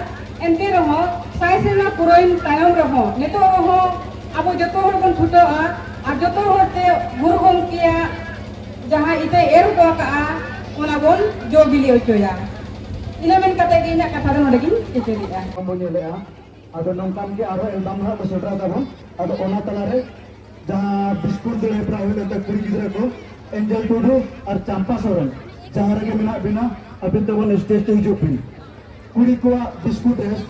ᱮᱱᱛᱮ ᱨᱮᱦᱚᱸ ᱥᱟᱭ ᱥᱮᱨᱢᱟ ᱯᱩᱨᱟᱹᱣᱮᱱ ᱛᱟᱭᱚᱢ ᱨᱮᱦᱚᱸ ᱱᱤᱛᱚᱜ ᱨᱮᱦᱚᱸ ᱟᱵᱚ ᱡᱚᱛᱚ ᱦᱚᱲ ᱵᱚᱱ ᱪᱷᱩᱴᱟᱹᱜᱼᱟ ᱟᱨ ᱡᱚᱛᱚ ᱦᱚᱲ ᱛᱮ ᱜᱩᱨᱩ ᱜᱚᱢᱠᱮᱭᱟᱜ ᱡᱟᱦᱟᱸ ᱤᱛᱟᱹᱭ ᱮᱨ ᱦᱚᱴᱚ ᱟᱠᱟᱫᱼᱟ, ᱚᱱᱟ ᱵᱚᱱ ᱡᱚ ᱵᱤᱞᱤ ᱦᱚᱪᱚᱭᱟ᱾ ᱤᱱᱟᱹ ᱢᱮᱱ ᱠᱟᱛᱮ ᱜᱮ ᱤᱧᱟᱹᱜ ᱠᱟᱛᱷᱟ ᱫᱚ ᱱᱚᱰᱮ ᱜᱤᱧ ᱠᱮᱪᱮᱫᱮᱜᱼᱟ᱾ ᱵᱚᱱ ᱧᱮᱞᱮᱜᱼᱟ᱾ ᱟᱫᱚ ᱱᱚᱝᱠᱟᱱ ᱜᱮ ᱟᱨᱦᱚᱸ ᱮᱞᱵᱟᱢ ᱦᱟᱸᱜ ᱵᱚ ᱥᱮᱴᱮᱨ ᱛᱟᱵᱚᱱ᱾ ᱟᱫᱚ ᱚᱱᱟ ᱛᱟᱞᱟᱨᱮ ᱡᱟᱦᱟᱸ ᱵᱤᱥᱠᱩᱴ ᱫᱟᱹᱲ ᱦᱮᱯᱨᱟᱣ ᱦᱩᱭ ᱞᱮᱱ ᱛᱟᱦᱮᱸ ᱠᱩᱲᱤ ᱜᱤᱫᱽᱨᱟᱹ ᱠᱚ, ᱮᱱᱡᱮᱞ ᱴᱩᱰᱩ ᱟᱨ ᱪᱟᱢᱯᱟ ᱥᱚᱨᱮᱱ, ᱡᱟᱦᱟᱸ ᱨᱮᱜᱮ ᱢᱮᱱᱟᱜ ᱵᱤᱱᱟ, ᱟᱹᱵᱤᱱ ᱛᱟᱵᱚᱱ ᱥᱴᱮᱡᱽ ᱛᱮ ᱦᱤᱡᱩᱜ ᱵᱤᱱ᱾ ᱠᱩᱲᱤ ᱠᱚᱣᱟᱜ ᱵᱤᱥᱠᱩᱴ ᱨᱮᱥ